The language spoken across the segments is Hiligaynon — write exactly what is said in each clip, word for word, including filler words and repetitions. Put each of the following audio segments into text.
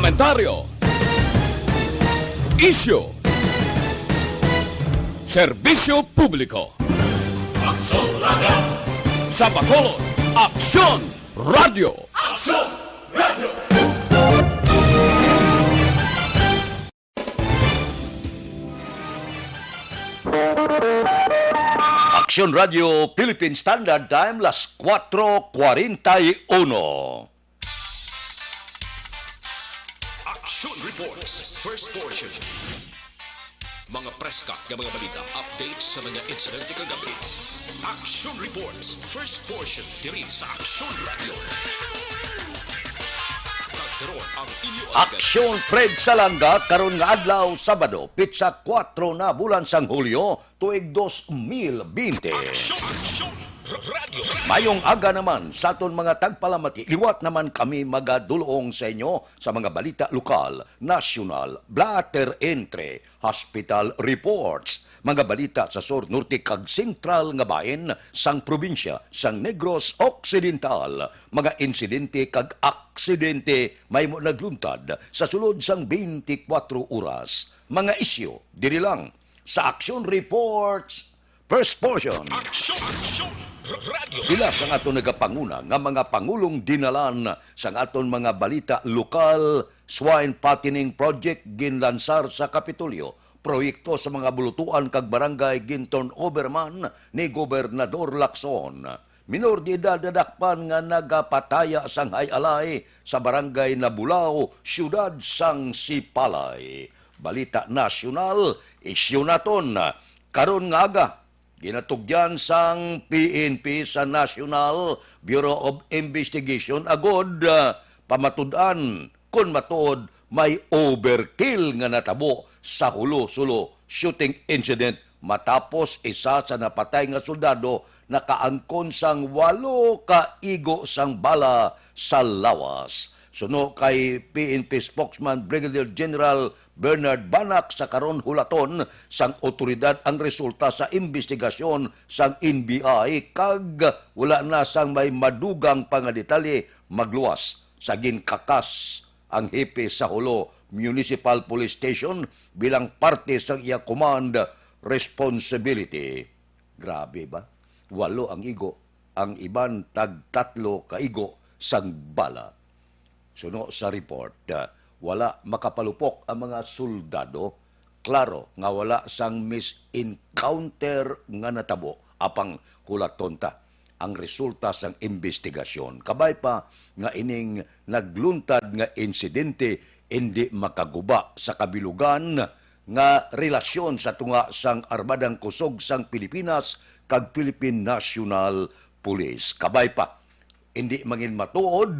Komentaryo. Isyu. Serbisyo publiko. Aksyon Radio. Sa Bacolod, Aksyon Radio. Aksyon Radio. Aksyon Radio Philippine Standard Time, las cuatro cuarenta y uno. Action Reports, first portion. Mga preska nga mga balita, updates sa mga insidente kagabi. Action Reports, first portion, diri sa Action Radio. Kag karon ang inyo Action Fred Salanga karon nga adlaw, Sabado, pitsa kuwatro na bulan sang Hulyo, tuig dos mil binte. Action, Action Radio. Mayong aga naman sa aton mga tagpalamati. Liwat naman kami magadulong sa inyo sa mga balita lokal, nasyonal, blatter entre, hospital reports, mga balita sa sur, norte, kag sentral nga bahin sang probinsya sang Negros Occidental, mga insidente kag aksidente mahimo nagluntad sa sulod sang twenty-four oras, mga isyu diri lang sa Action Reports, first portion. Action, Action Radio. Pila sang aton nagapanguna nga mga pangulong dinalan sang aton mga balita lokal, swine fattening project ginlansar sa Kapitolyo, proyekto sa mga bulutuan kag barangay gin-turnover man ni Gobernador Lacson. Minor de edad nadakpan nga nagapataya sang hay-alay sa barangay Nabulao, siyudad sang Sipalay. Balita nasyonal, isyu naton. Karon nga aga, ginatugyan sang P N P sa National Bureau of Investigation agod, ah, pamatud-an kon matuod may overkill nga natabo sa Hulo-Sulo shooting incident matapos isa sa napatay nga soldado nakaangkon sang walo ka igo sang bala sa lawas. Suno kay P N P spokesman Brigadier General Bernard Banac, sa karon hulaton sang awtoridad ang resulta sa imbestigasyon sang N B I, kag wala na sang may madugang pa nga detalye magluwas sa ginkakas ang hepe sa Jolo Municipal Police Station bilang parte sang iya command responsibility. Grabe ba? Walo ang igo, ang iban tag tatlo ka igo sang bala. Suno sa report, ah, wala makapalupok ang mga soldado. Klaro nga wala sang misencounter nga natabo, apang hulaton ta ang resulta sang imbestigasyon. Kabay pa nga ining nagluntad nga insidente indi makaguba sa kabilugan nga relasyon sa tunga sang Armadang Kusog sang Pilipinas kag Philippine National Police. Kabay pa, indi mangin matuod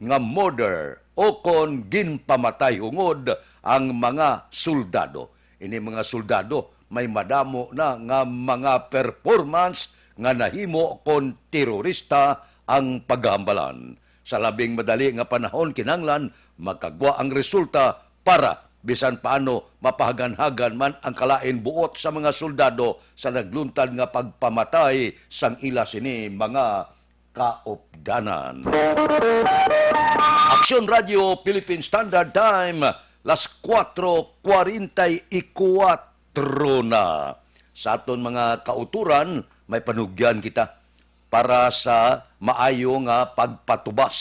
nga murder o kon ginpamatay hungod ang mga soldado. Ini mga soldado may madamo na nga mga performance nga nahimo kon terorista ang paghambalan. Sa labing madali nga panahon, kinahanglan makagwa ang resulta para bisan paano mapahaganhagan man ang kalain buot sa mga soldado sa nagluntad nga pagpamatay sang ila sini mga kaupdanan. Aksyon Radio Philippine Standard Time, las cuatro cuarenta y cuatro na. Sa aton mga kauturan, may panugyan kita para sa maayo nga pagpatubas,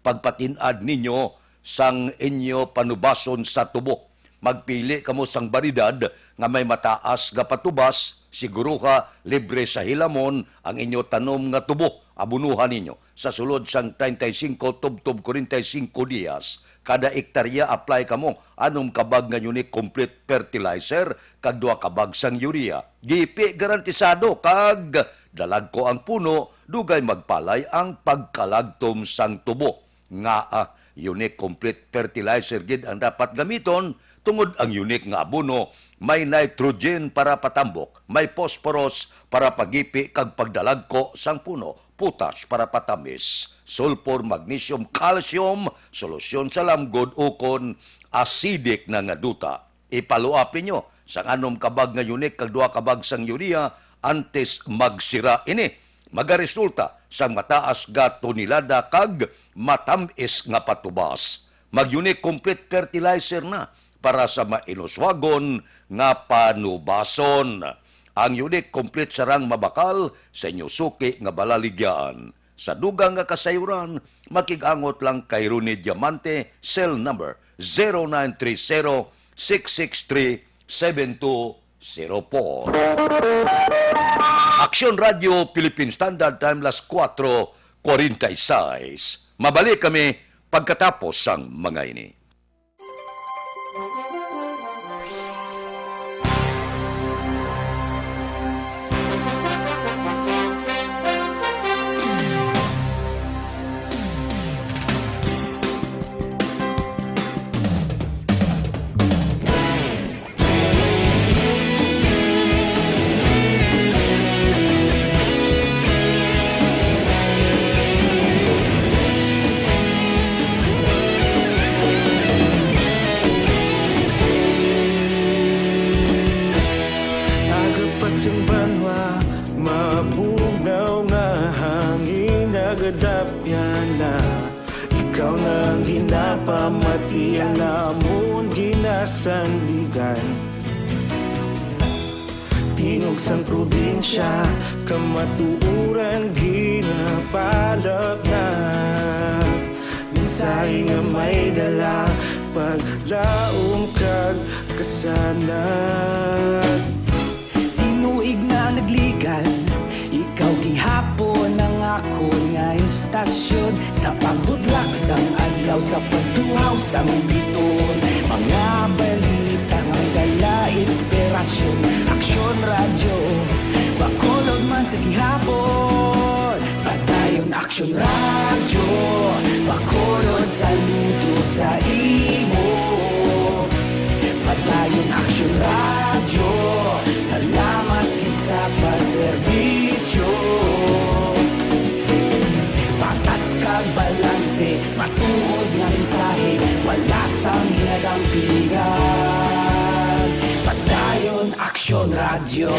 pagpatin-ad ninyo sang inyo panubason sa tubo. Magpili kamo sang baryedad nga may mataas nga patubas, siguruha libre sa hilamon ang inyo tanom nga tubo. Abunuhan ninyo sa sulod sang treinta y cinco tubtob cuarenta y cinco dias. Kada ektarya, apply kamo anom ka bag nga Unique Complete Fertilizer kag duha ka bag sang urea. Gipi garantisado kag dalagko ang puno, dugay magpalay ang pagkalagtom sang tubo. Ngaa, Unique Complete Fertilizer gid ang dapat gamiton, tungod ang Unique nga abono may nitrogen para patambok, may phosphorus para pagipi kag pagdalagko sang puno, potash para patamis, sulfur, magnesium, calcium, solusyon sa lamgod ukon acidic na nga duta. Ipaluap ninyo sang anom ka bag nga Unique kag duha ka bag sang urea antes magsira ini. Magaresulta sang mataas nga tonelada kag matam-is nga patubas. Mag-Unique Complete Fertilizer na para sa mainuswagon nga panubason. Ang Unique Complete sarang mabakal sa inyo suki nga balaligyaan. Sa dugang nga kasayuran, makig-angot lang kay Ronnie Diamante, cell number zero nine three zero, six six three, seven two zero four. Aksyon Radio Philippine Standard Time, las kuwatro kwarenta y seis. Mabalik kami pagkatapos sang mga ini. Aga pa sing banwa, mabugnaw nga hangin nagadapyan na. Ikaw na ang ginapamati, ang amon ginasandigan. Tingog sang probinsya, kamatuoran ginapalapnap. Mensahe nga may dala, paglaom kag kasanag. Tinuig na nagligan, ikaw gihapon ang akon nga istasyon. Sa pagbutlak sang adlaw, sa pagtuhaw sang bituon, mga balita nga may dala inspirasyon. Aksyon Radyo, Bacolod man sa gihapon. Padayon Aksyon Radyo, Bacolod, saludo sa imo. Padayon Aksyon Radyo, salamat gid sa pagserbisyo. Patas kag balanse, matuod nga mensahe, wala sang ginadampigan. Padayon Aksyon Radyo.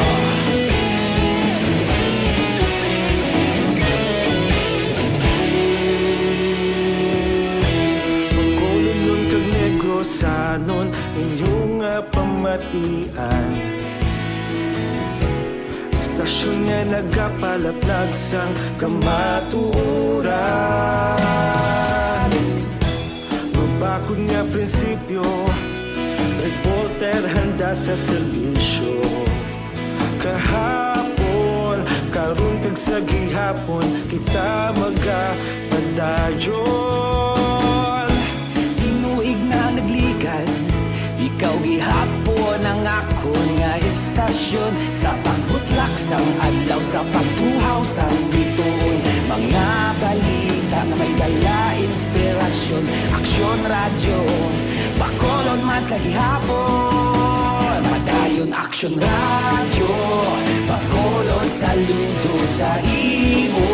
Bacolodnon kag Negrosanon, inyo nga pamatian. Istasyon nga nagapalaplag sang kamatuoran. Mabakod nga prinsipyo, reporter handa sa serbisyo. Kahapon, karon kag sa gihapon, kita magapadayon. Tinuig na nagligan, ikaw gihapon ang akon nga istasyon. Sa pagbutlak sang adlaw, sa pagtuhaw sang bituon, mga balita nga may dala inspirasyon. Aksyon Radyo, Bacolod man sa gihapon. Padayon Aksyon Radyo, Bacolod, saludo sa imo.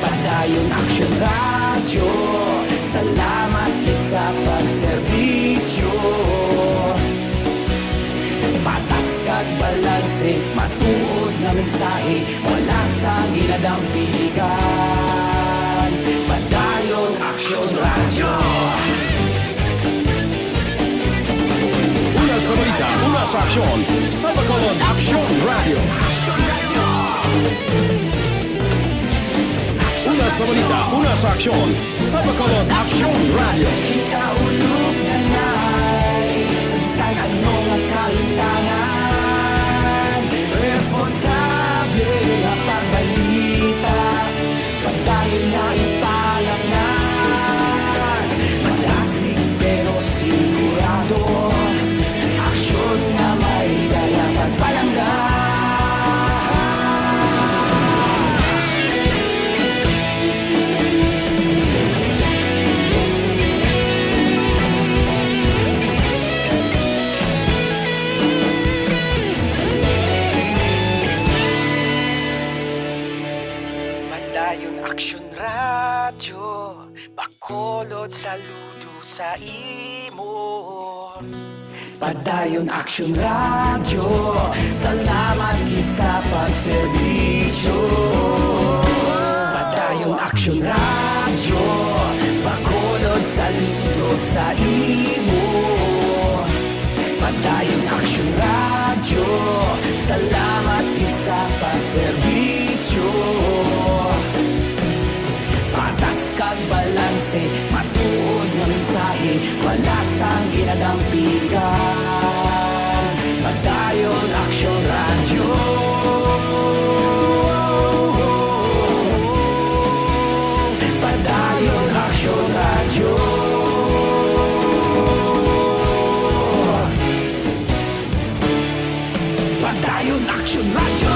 Padayon Aksyon Radyo, salamat gid sa pagserbisyo. Patas kag balanse, matuod nga mensahe, wala sang ginadampigan. Padayon Aksyon Radyo. Una sa balita, una sa aksyon, sa Bacolod Aksyon Radyo. Una sa balita, una sa aksyon, sa Bacolod Aksyon Radyo. Ikaulog na ngay, sa bisan ano nga kahintangan, responsable nga pagbalita, padayon nga ipalapngan. Madasig pero sigurado, aksyon nga may dala pagpalangga. Padayon Aksyon Radyo, Bacolod, saludo sa imo. Padayon Aksyon Radyo, salamat gid sa pagserbisyo. Padayon Aksyon Radyo, Bacolod, sa Ito sa imo, Padayon Aksyon Radyo. Salamat gid sa pagserbisyo. Patas kag balanse, matuod nga mensahe, wala sang ginadampigan. Padayon Aksyon Radyo. Padayon Aksyon Radyo. Padayon Aksyon Radyo.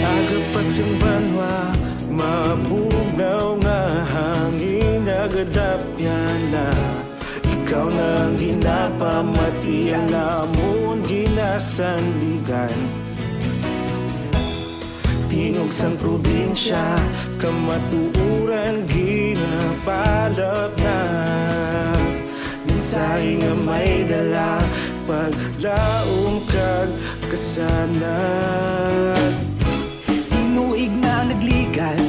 Aga pa sing banwa, mabugnaw nga hangin, nagadapyan na. Ikaw na ang ginapamati, ang amon ginasandigan. Tingog sang probinsya, kamatuoran ginapalapnag. Mensahe nga may dala, paglaom kag kasanag. Tinuig na nagligad,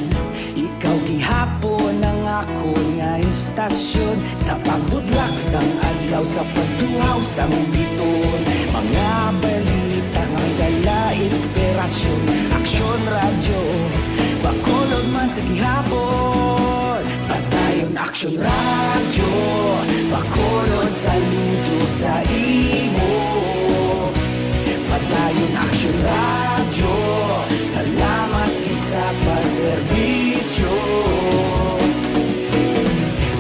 ikaw gihapon ang akon nga istasyon. Sa pagbutlak sang adlaw, sa pagtuhaw sang biton, mga balita nga may dala inspirasyon. Aksyon Radyo, Bacolod man sa gihapon. Padayon Aksyon Radyo, Bacolod, saludo sa imo. Padayon Aksyon Radyo, salamat gid sa pagserbisyo.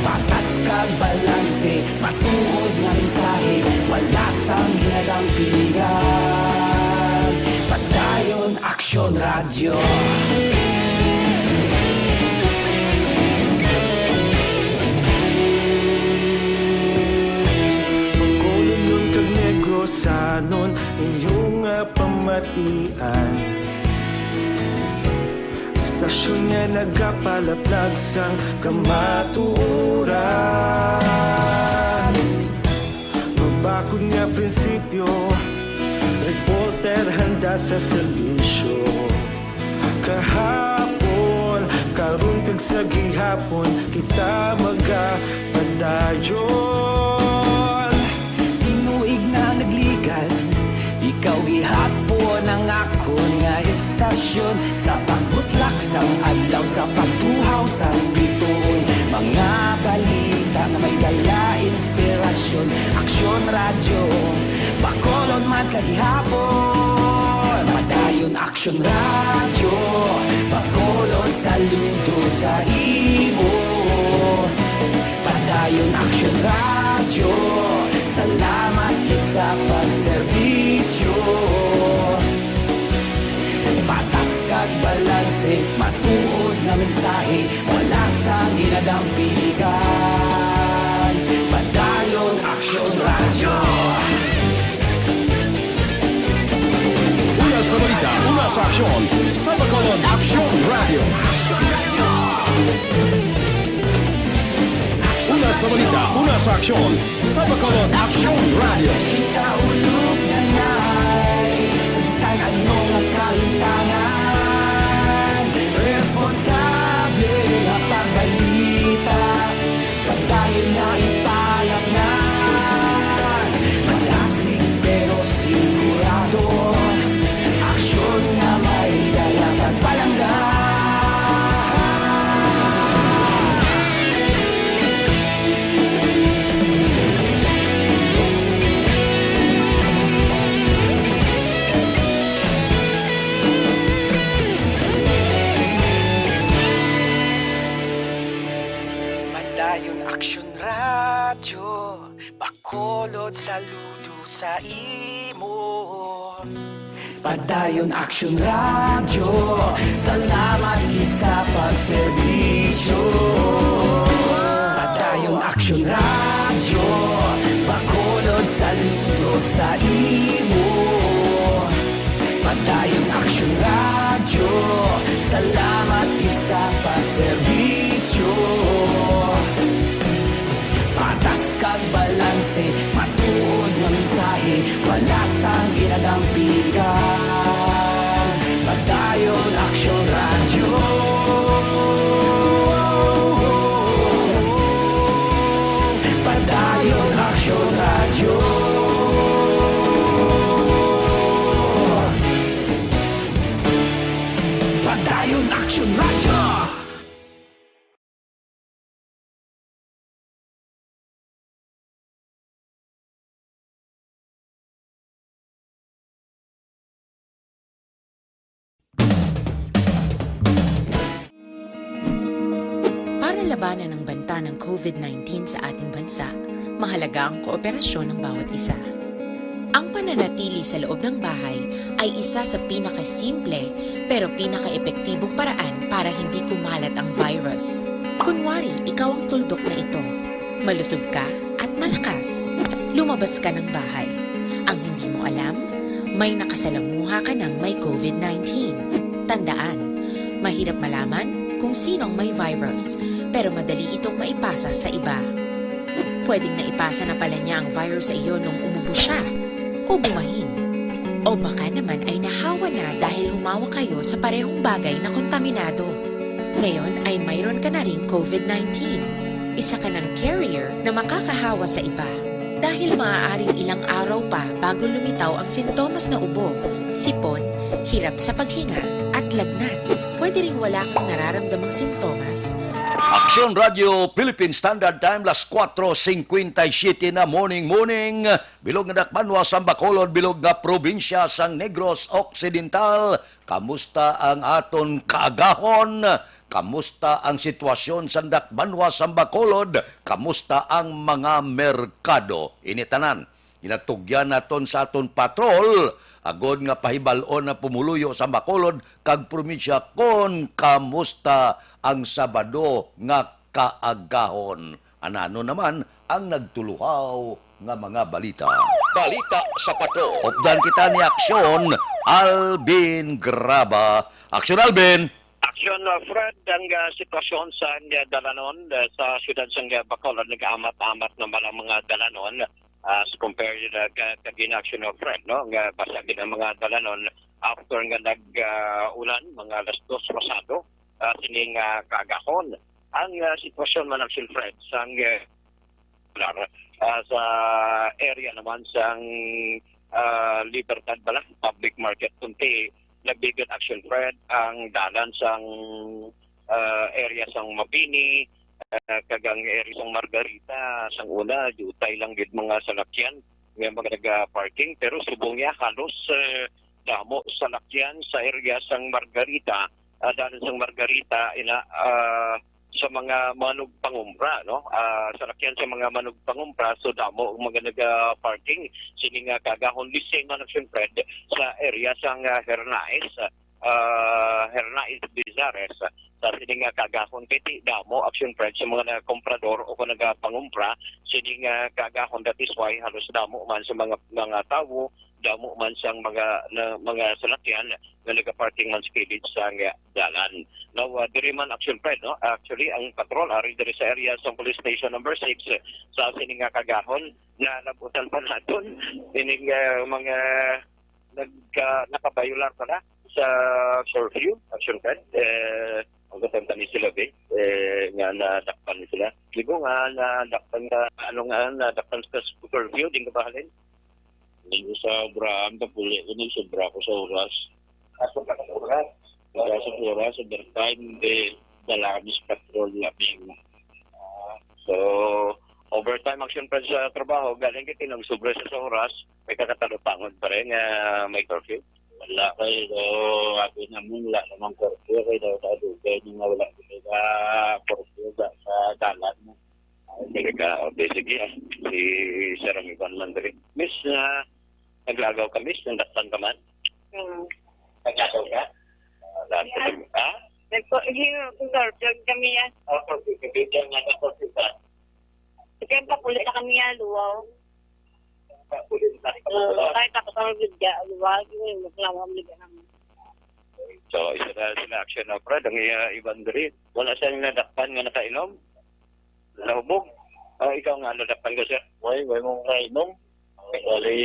Patas kag balanse, matuod nga mensahe, wala sang ginadampigan. Padayon Aksyon Radyo. Bacolodnon kag Negrosanon, inyo nga pamatian. Istasyon nga nagapalaplag sang kamatuoran. Mabakod nga prinsipyo, reporter handa sa serbisyo. Kahapon, karon kag sa gihapon, kita magapadayon. Tinuig na nagligad, ikaw gihapon ang akon nga istasyon. Sa pagbutlak sang adlaw, sa pagtuhaw sang biton, mga balita nga may dala inspirasyon. Aksyon Radyo, Bacolod man sa gihapon. Padayon Aksyon Radyo, Bacolod, saludo sa imo. Padayon Aksyon Radyo, salamat gid sa pagserbisyo. Patas kag balanse, matuod nga mensahe, wala sang ginadampigan. Padayon Aksyon Radyo. Una sa balita, una sa aksyon, sa Bacolod Aksyon Radyo. Una sa balita, una sa aksyon, sa Bacolod Aksyon Radyo. Ikaulog na ngay, sa bisan ano nga kahintangan, responsable nga pagbalita, padayon nga ipalapngan. Malasig pero sigurado, aksyon nga may dala kag palangga. Padayon Aksyon Radyo, Bacolod, saludo sa imo. Padayon Aksyon Radyo, salamat gid sa pagserbisyo. Action Radyo, Bacolod, saludo sa imo. Padayon Action Radyo, salamat gid sa paserbisyo. Patas kag balanse, matuod nga mensahe, wala sang ginadampigan. Padayon Action Radyo. Padayon Action Radyo. Padayon Action Radyo. Para labanan ang banta ng covid nineteen sa ating bansa, mahalaga ang kooperasyon ng bawat isa. Ang pananatili sa loob ng bahay ay isa sa pinakasimple pero pinakaepektibong paraan para hindi kumalat ang virus. Kunwari, ikaw ang tuldok na ito. Malusog ka at malakas. Lumabas ka ng bahay. Ang hindi mo alam, may nakasalamuha ka ng may covid nineteen. Tandaan, mahirap malaman kung sino ang may virus, pero madali itong maipasa sa iba. Pwedeng naipasa na pala niya ang virus sa iyo nung umubo siya o bumahin. O baka naman ay nahawa na dahil humawak kayo sa parehong bagay na kontaminado. Ngayon ay mayroon ka na ring covid nineteen. Isa ka ng carrier na makakahawa sa iba. Dahil maaaring ilang araw pa bago lumitaw ang sintomas na ubo, sipon, hirap sa paghinga, at lagnat. Pwede ring wala kang nararamdamang sintomas. Aksyon Radyo Philippine Standard Time, las kuwatro singkwenta y siyete na, morning, morning. Bilog nga dakbanwa sang Bacolod, bilog nga probinsya sang Negros Occidental. Kamusta ang aton kaagahon? Kamusta ang sitwasyon sang dakbanwa sang Bacolod? Kamusta ang mga merkado? Ini tanan ginatugyan naton sa aton patrol, agod nga pahibal-on ang pumuluyo sa Bacolod kag probinsya kon kamusta ang Sabado nga kaagahon. Anano naman ang nagtuluhaw nga mga balita? Balita sa Patrol. Updan kita ni Aksyon Alvin Graba. Aksyon Alvin! Aksyon, uh, Fred, ang, uh, sitwasyon sa, uh, dalanon, uh, sa siyudad sa, uh, Bacolod, nag-amat-amat naman ang mga dalanon, uh, as compared, uh, ka, kagina, Aksyon, uh, Fred, no? Nga basa gid ang mga dalanon after nga nag, uh, ulan, mga alas dos pasado, uh, sining, uh, kaagahon. Ang, uh, sitwasyon man, Aksyon, Fred, sang, uh, Pilar. Ah, sa area naman sang, ah, Libertad bala, Public Market, kunti nagbigat, Aksyon Fred, ang dalan sang, ah, area sang Mabini, ah, kag ang area sang Margarita, sang una, diutay lang gid mga salakyan nga mga naga-parking, pero subong niya halos, eh, damo salakyan sa area sang Margarita, ah, dalan sang Margarita, ina, ah, sa mga manugpangumpra, no? Ah, salakyan sa mga manugpangumpra, so damo ang mga naga-parking sini nga kaagahon. The same man, Aksyon Fred, sa area sang, ah, Hernaez, ah, Hernaez Bizares, sa sini nga kaagahon. Kay ti damo, Aksyon Fred, sa mga nagakomprador o kung nagapangumpra sini nga kaagahon. That is why halos damo man sa mga, mga tawo, damo man sang mga, na, mga salakyan nga nagaparking man sa kilid sang dalan. Now, uh, diri man, Aksyon Fred, no? Actually, ang patrol ari diri sa area sang Police Station Number Six, eh, sa sini nga kaagahon, nalabutan pa naton ining, uh, mga nag, uh, nakabayular pala sa curfew, Aksyon Fred. Eh, ang katantani sila, be, eh, nga nadakpan sila. Di ba nga nadakpan nga, ano nga, nadakpan sa curfew, di nga ba, Halen? Hindi ko sa obrahan, kapuli ko, nagsobra ko sa oras. Ah, sobra ka sa oras? Sobra sa oras, overtime, di, dala kami sa patrol namin. Ah. So, overtime, Aksyon Fred, sa trabaho, galing kay tinagsobra sa, sa oras, may kakatalupangon pa rin nga may curfew. Wala kay, so, abi naman, wala namang curfew, kay daw sa dugay nga wala sila curfew sa, sa dalan. Talaga, okay, sige, ah. Si Sir ang iban man diri. Miss, ah, naglagaw ka, Miss? Nandakpan ka man? Hmm. Naglagaw ka? Ah, lahat ka Yeah. nag-, ah? Nagpo-, yung, sir, vlog kami yan. Oh, okay, sige, dyan nga, tapos isa. Kapuli na kami yan, luwaw. Kapuli na kami. Uh, kahit ako sa mga bigya, luwaw, yung reklamo ang bigyan namin. So, isa na sila action na, Brad. Ang iya, iban diri. Wala siya nadakpan nga nakainom? Nahubog? Ah, ikaw nga, nadakpan ka, sir? Way, way mong nakainom. Wali,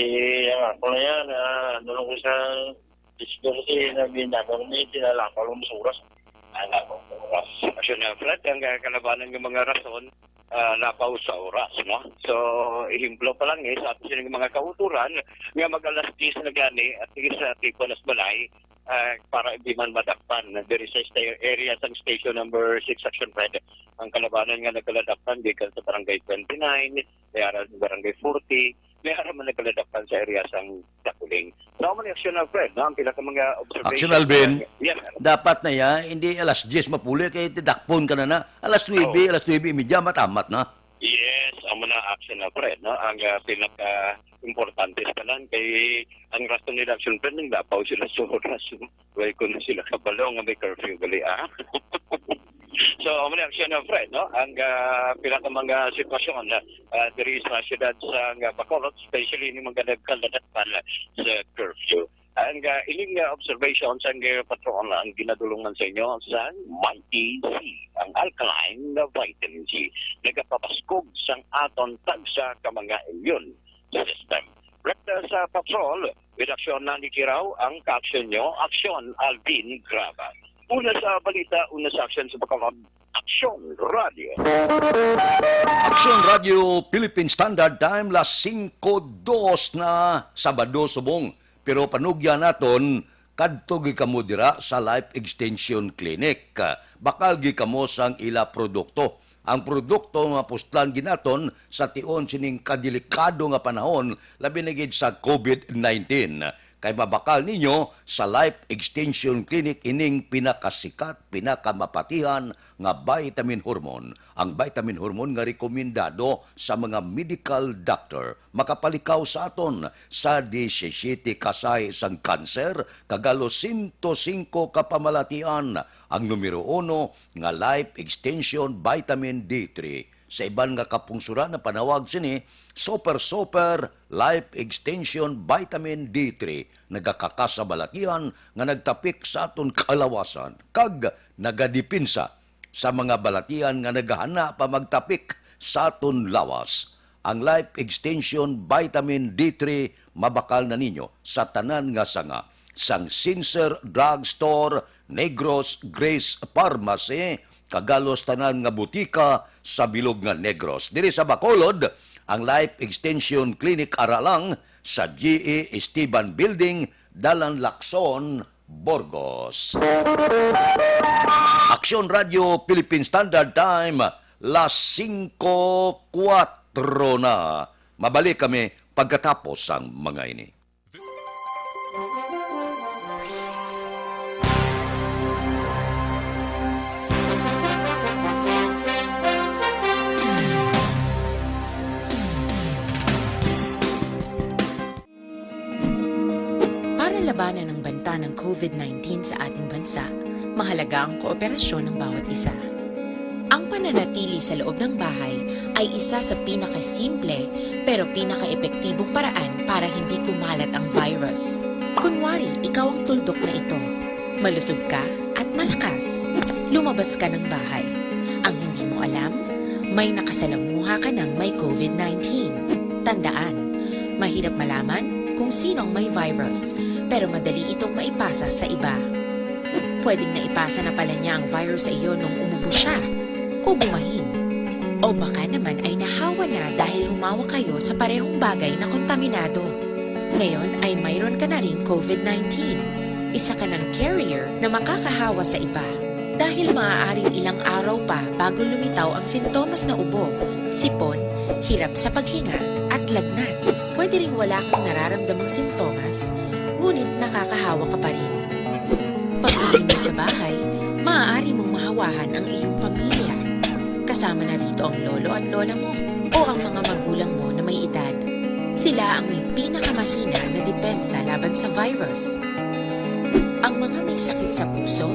ang ako na yan, ah, ano lang ko sa disco kasi na binabang ni, tinalakaw lang sa oras. Ala ko, oras. Action na, Fred, ang, ah, kalabanan ng mga rason, ah, lapaw sa oras, no? So, ehemplo pa lang, eh, sa ato sining mga kauturan, nga mag alas diyes na gani, at least, ah, tipo nas balay, ah, para hindi man madakpan. There is a sta-, area sa station number six, Action Fred. Ang kalabanan nga nagkaladakpan, gikan sa barangay twenty-nine, may ara sa barangay forty, may ara man nagkaladakpan sa area sang Dakuling. So, amo ni Action Alfred, no? Ang pila ka mga observation. Action Alvin, yes, sir. Dapat na ya, hindi alas diyes mapuli kay tidakpon ka na na. Alas nuebe, oo, alas nuebe y media, matamat na. Yes, amo na Action Alfred, no? Ang, ah, pinaka importante sa tanan kay ang rason nila Action Alfred, nang dapaw sila sa oras, no? Way ko na sila kabalo nga may curfew gali, ah. So, amo ni Action Alfred, no? Ang, ah, pila ka mga sitwasyon, ah, diri sa siyudad sa, ah, Bacolod, especially ni mga nagkaladakpan sa curfew. Ang, ah, ining, ah, observation sa, ah, patrol ang ginadulungan sa inyo sa Mighty C, ang alkaline na vitamin C. Nagapabaskog sang aton tagsa ka mga immune system. Rekta sa patrol, redaksyon na ni Kiraw ang kaaksyon nyo, Aksyon Alvin Graba. Una sa balita, una sa aksyon sa Bacolod, Aksyon Radio. Aksyon Radio Philippine Standard Time, las singko dos na, Sabado subong. Pero panugyan naton, kadto gid kamo dira sa Life Extension Clinic. Bakal gid kamo sang ila produkto. Ang produkto nga pustlan gid naton sa tion sining kadelikado nga panahon, labi na gid sa covid nineteen. Kay mabakal ninyo sa Life Extension Clinic ining pinakasikat, pinakamapatihan nga vitamin hormone. Ang vitamin hormone nga rekomendado sa mga medical doctor makapalikaw sa aton sa disisyete ka sahi sang kanser kag halos sento singko ka pamalatian. Ang numero uno nga Life Extension Vitamin D three. Sa iban nga kapungsuran, ang panawag sini Super Super Life Extension Vitamin D three, nagakakasabalatian nga nagtapik sa aton kalawasan kag nagadepensa sa mga balatian nga nagahana pa magtapik sa aton lawas. Ang Life Extension Vitamin D three mabakal na ninyo sa tanan nga sanga, sang Sincere Drug Store, Negros Grace Pharmacy, kag halos tanan nga butika sa bilog nga Negros. Diri sa Bacolod, ang Life Extension Clinic ara lang sa G E Esteban Building, Dalan Lacson, Burgos. Aksyon Radio Philippine Standard Time, las singko kuwatro na. Mabalik kami pagkatapos sang mga ini. Para labanan ang banta ng covid nineteen sa ating bansa, mahalaga ang kooperasyon ng bawat isa. Ang pananatili sa loob ng bahay ay isa sa pinakasimple pero pinakaepektibong paraan para hindi kumalat ang virus. Kunwari, ikaw ang tuldok na ito. Malusog ka at malakas. Lumabas ka ng bahay. Ang hindi mo alam, may nakasalamuha ka ng may covid nineteen. Tandaan, mahirap malaman kung sino ang may virus, pero madali itong maipasa sa iba. Pwedeng naipasa na pala niya ang virus sa iyo nung umubo siya o bumahin. O baka naman ay nahawa na dahil humawak kayo sa parehong bagay na kontaminado. Ngayon ay mayroon ka na ring covid nineteen. Isa ka ng carrier na makakahawa sa iba. Dahil maaaring ilang araw pa bago lumitaw ang sintomas na ubo, sipon, hirap sa paghinga, at lagnat. Pwede ring wala kang nararamdamang sintomas, ngunit nakakahawa ka pa rin. Pag-uwi mo sa bahay, maaari mong mahawahan ang iyong pamilya. Kasama na rito ang lolo at lola mo o ang mga magulang mo na may edad. Sila ang may pinakamahina na depensa laban sa virus. Ang mga may sakit sa puso,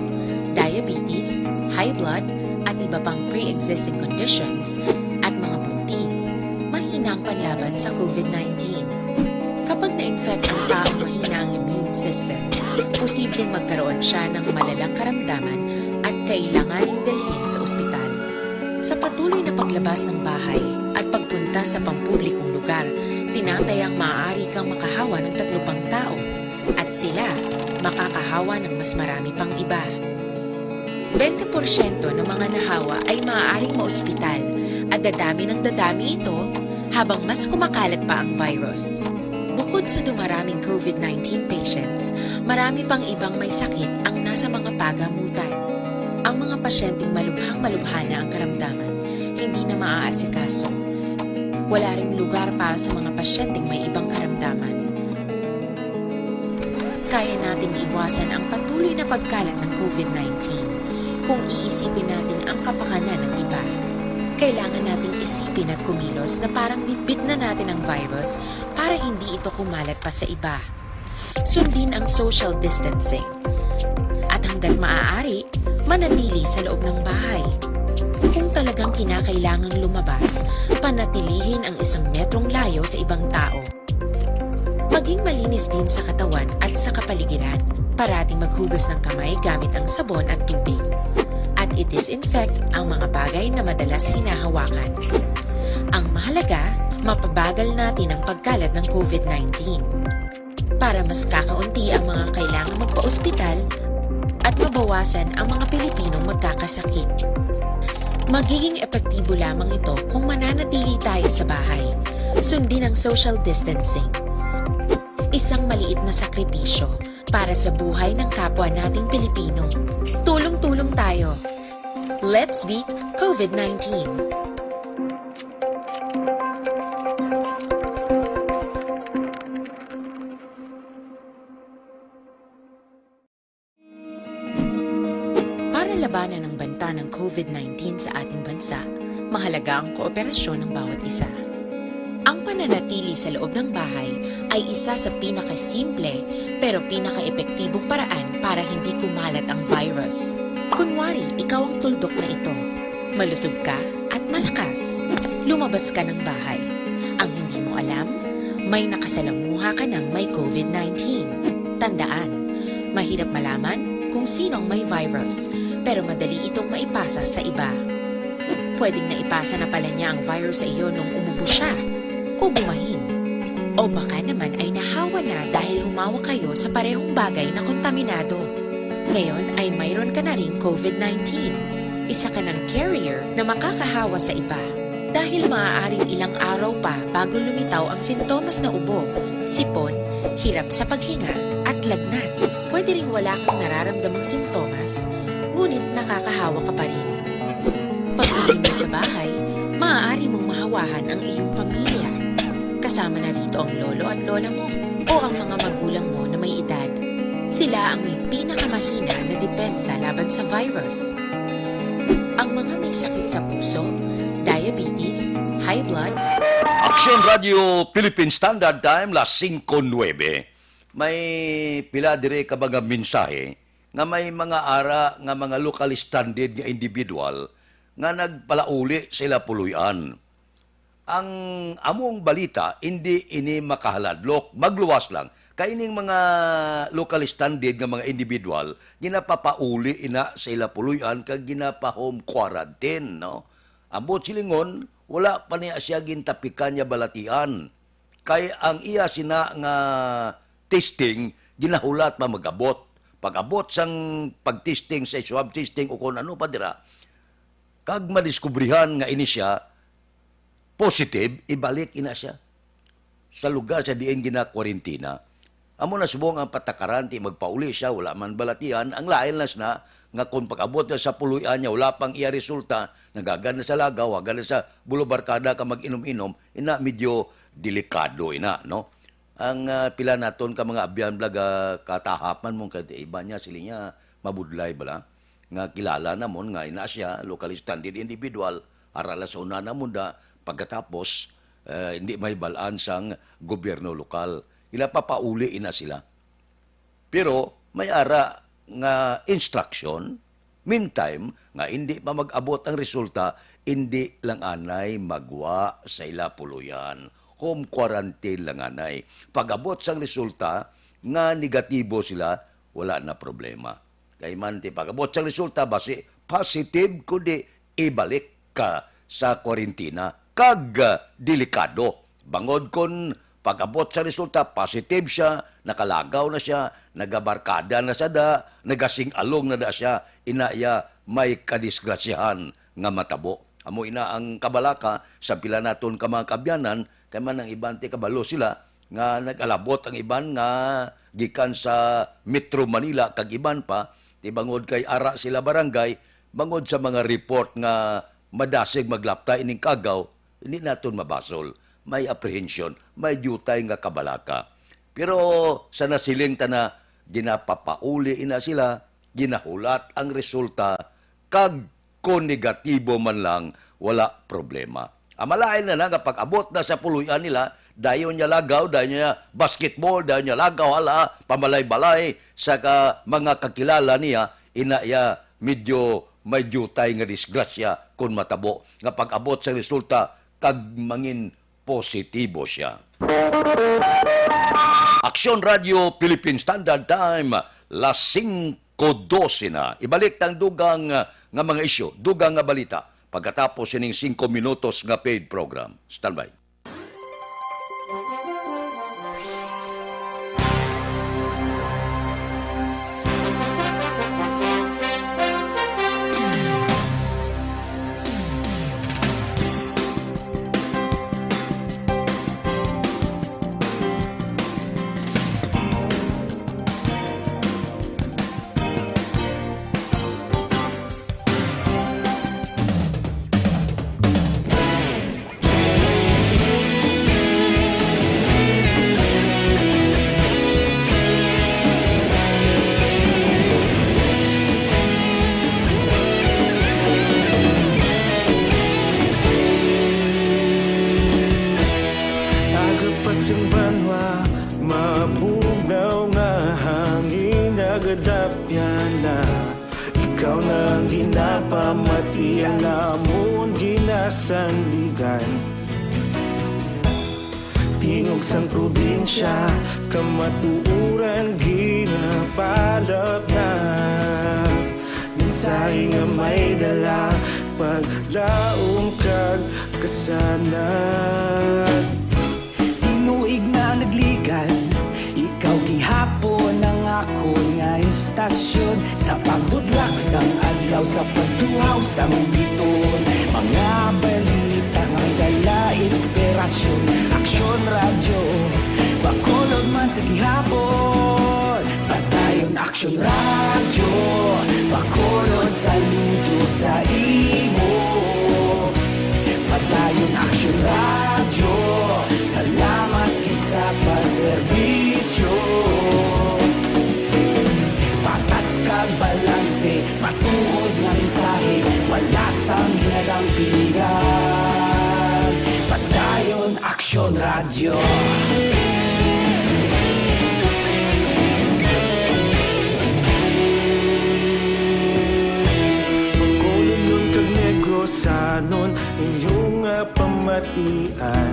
diabetes, high blood, at iba pang pre-existing conditions, at mga buntis, Ng panlaban sa COVID nineteen. Kapag na-infect ang taong mahina ang immune system, posibleng magkaroon siya ng malalang karamdaman at kailanganing dalhin sa ospital. Sa patuloy na paglabas ng bahay at pagpunta sa pampublikong lugar, tinatayang maaari kang makahawa ng tatlo pang tao at sila makakahawa ng mas marami pang iba. Bente porsyento ng mga nahawa ay maaaring maospital at dadami ng dadami ito habang mas kumakalat pa ang virus. Bukod sa dumaraming COVID nineteen patients, marami pang ibang may sakit ang nasa mga pagamutan. Ang mga pasyenteng malubhang-malubha na ang karamdaman, hindi na maaasikaso. Wala ring lugar para sa mga pasyenteng may ibang karamdaman. Kaya nating iwasan ang patuloy na pagkalat ng COVID nineteen kung iisipin natin ang kapakanan ng iba. Kailangan nating isipin at kumilos na parang bitbit na natin ang virus para hindi ito kumalat pa sa iba. Sundin ang social distancing. At hanggat maaari, manatili sa loob ng bahay. Kung talagang kinakailangang lumabas, panatilihin ang isang metrong layo sa ibang tao. Maging malinis din sa katawan at sa kapaligiran. Parating maghugas ng kamay gamit ang sabon at tubig. At i-disinfect ang mga bagay na madalas hinahawakan. Ang mahalaga, mapabagal natin ang pagkalat ng COVID nineteen. Para mas kakaunti ang mga kailangan magpa-ospital at mabawasan ang mga Pilipinong magkakasakit. Magiging epektibo lamang ito kung mananatili tayo sa bahay. Sundin ang social distancing. Isang maliit na sakripisyo para sa buhay ng kapwa nating Pilipino. Tulong-tulong tayo. Let's beat COVID nineteen. Para labanan ang banta ng COVID nineteen sa ating bansa, mahalaga ang kooperasyon ng bawat isa. Ang pananatili sa loob ng bahay ay isa sa pinakasimple pero pinakaepektibong paraan para hindi kumalat ang virus. Kunwari, ikaw ang tuldok na ito. Malusog ka at malakas. Lumabas ka ng bahay. Ang hindi mo alam, may nakasalamuha ka ng may COVID nineteen. Tandaan, mahirap malaman kung sino ang may virus, pero madali itong maipasa sa iba. Pwedeng naipasa na pala niya ang virus sa iyo nung umubo siya o bumahin. O baka naman ay nahawa na dahil humawak kayo sa parehong bagay na kontaminado. Ngayon ay mayroon ka na ring COVID nineteen. Isa ka ng carrier na makakahawa sa iba. Dahil maaaring ilang araw pa bago lumitaw ang sintomas na ubo, sipon, hirap sa paghinga, at lagnat. Pwede ring wala kang nararamdamang sintomas, ngunit nakakahawa ka pa rin. Pag-uwi mo sa bahay, maaari mong mahawahan ang iyong pamilya. Kasama na rito ang lolo at lola mo o ang mga magulang mo na may edad. Sila ang may pinakamahina na depensa laban sa virus. Ang mga may sakit sa puso, diabetes, high blood, Aksyon Radio Philippine Standard Time, las singko nuebe. May pila dire ka mga mensahe nga may mga ara nga mga locally stranded nga individual nga nagpalauli sa ila puloy-an. Ang among balita, indi ini makahaladlok, magluwas lang. Kay ining mga locally stranded nga mga individual, ginapapauli ina sa ila puloy-an kag ginapa-home quarantine, no? Ambot silingon, wala pa niya siya gintapikan niya balatian. Kay ang iya sina nga testing, ginahulat pa mag-abot. Pag-abot sang pag-testing sa swab testing o kung ano pa dira, kag madiskubrihan nga ini siya positive, ibalik ina siya sa lugar sa diin ginakwarentina. Amo na subong ang patakaran, ti magpauli siya, wala man balatian. Ang lain lang na nga kung pag-abot na sa puloy-an niya, wala pang iya resulta, nagagad na sa lagaw, agad na sa Boulevard Kada ka mag-inom-inom, ina medyo delikado ina, no? Ang, ah, pila naton ka mga abyan vlog, ah, katahapan mo kay iba niya, sila niya mabudlay bala nga kilala namon nga ina siya, locally stranded individual, ara la sa una namon da, pagkatapos, eh, hindi may balaan sang gobyerno lokal. Ila papauli ina sila. Pero may ara nga instruction, meantime, nga hindi pa mag-abot ang resulta, Indi lang anay magwa sa ila puloy-an. Home quarantine lang anay. Pag-abot sang resulta nga negatibo sila, wala na problema. Kay man ti pag-abot sang resulta, basi positive, kundi ibalik ka sa kwarentina. Kag, ah, delikado. Bangod kon pag-abot sa resulta, positive siya, nakalagaw na siya, nagabarkada na sa da, nagasing-along na da siya, ina iya may kadisgrasyahan nga matabo. Amo ina ang kabalaka sa pila naton ka mga kaabyanan, kay man ang iban ti kabalo sila nga nag-alabot ang iban nga gikan sa Metro Manila kag iban pa, ti bangod kay ara sila barangay, bangod sa mga report nga madasig maglapta ining kagaw, hindi naton mabasol. May apprehension, may diutay nga kabalaka. Pero sa nasiling ta na, ginapapauli ina sila, ginahulat ang resulta, kag kon negatibo man lang, wala problema. Ang malain na na nga pag-abot na sa puloy-an nila, dayon niya lagaw, dayon niya basketball, dayon niya lagaw, hala, pamalay-balay sa ka, mga kakilala niya, ina iya medyo may diutay nga disgrasya kon matabo nga pag-abot sa resulta kag mangin positibo siya. Aksyon Radio Philippine Standard Time, las singko dose na. Ibalik ang dugang, ah, nga mga isyu, dugang nga balita, pagkatapos sining singko minutos nga paid program. Standby. Aga pa sing banwa, mabugnaw nga hangin, nagadapyan na. Ikaw na ang ginapamati, ang amon ginasandigan. Tingog sang probinsya, kamatuoran ginapalapnap. Mensahe nga may dala, paglaom kag kasanag. Tinuig na nagligad, ikaw gihapon ang akon nga istasyon. Sa pagbutlak sang adlaw, sa pagtuhaw sang biton, mga balita nga may dala inspirasyon. Aksyon Radyo, Bacolod man sa gihapon. Padayon Aksyon Radyo, Bacolod, saludo sa imo. Padayon Aksyon Radyo, salamat gid sa pagserbisyo. Patas kag balanse, matuod nga mensahe, wala sang ginadampingan. Padayon Aksyon Radyo. Bacolodnon kag Negrosanon, inyo nga pamatian.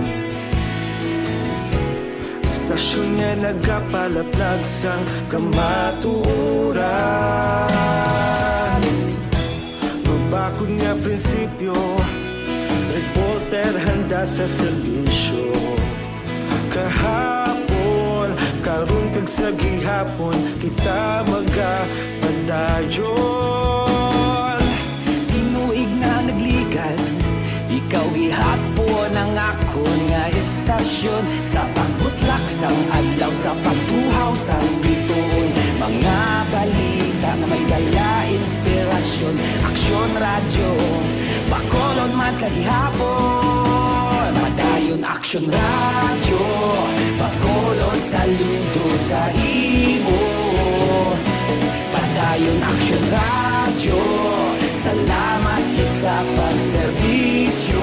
Istasyon nga nagapalaplag sang kamatuoran. Mabakod nga prinsipyo, reporter handa sa serbisyo. Kahapon, karon kag sa gihapon, kita magapadayon. Tinuig na nagligad, ikaw gihapon ang akon nga istasyon. Sa pagbutlak sang adlaw, sa pagtuhaw sang bituon, mga balita nga may dala inspirasyon. Aksyon Radyo, Bacolod man sa gihapon. Padayon Aksyon Radyo, Bacolod, saludo sa imo. Padayon Aksyon Radyo, salamat gid sa pagserbisyo.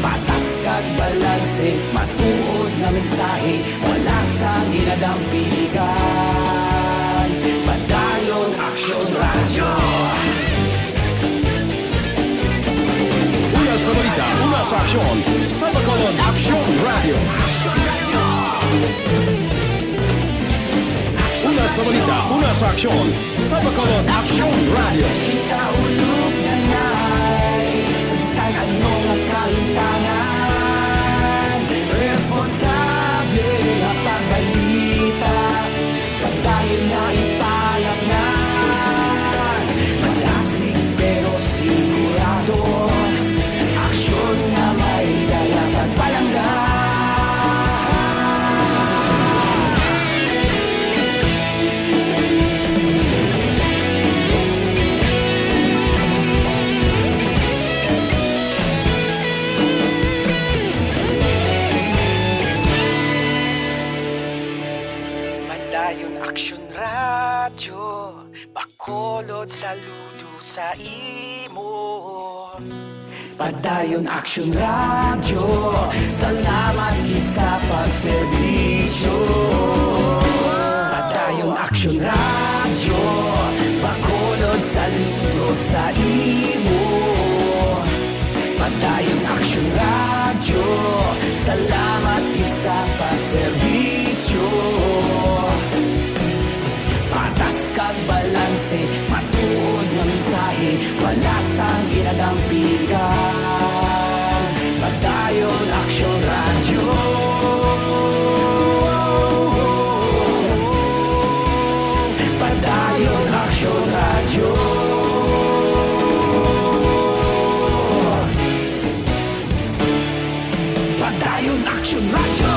Patas kag balanse, matuod nga mensahe, wala sang ginadampigan. Padayon Aksyon Radyo. Sa aksyon, sa Bacolod Aksyon Radio. Una sa balita, una sa aksyon, sa Bacolod Aksyon Radio. Kita ulog na ngay, sa bisan ano nga kalimtangan, responsable nga pagbalita. Padayon nga ipalatnan, malasig pero sigurado, aksyon nga may dala kag palangga. Padayon Aksyon Radyo, Bacolod, saludo sa imo. Padayon Aksyon Radyo, salamat gid sa pagserbisyo. Padayon Aksyon Radyo, Bacolod, saludo sa imo. Padayon Aksyon Radyo, salamat gid sa pagserbisyo. Patas kag balanse, matuod nga mensahe, wala sang ginadampigan. Padayon Aksyon Radyo. Padayon Aksyon Radyo. Padayon Aksyon Radyo.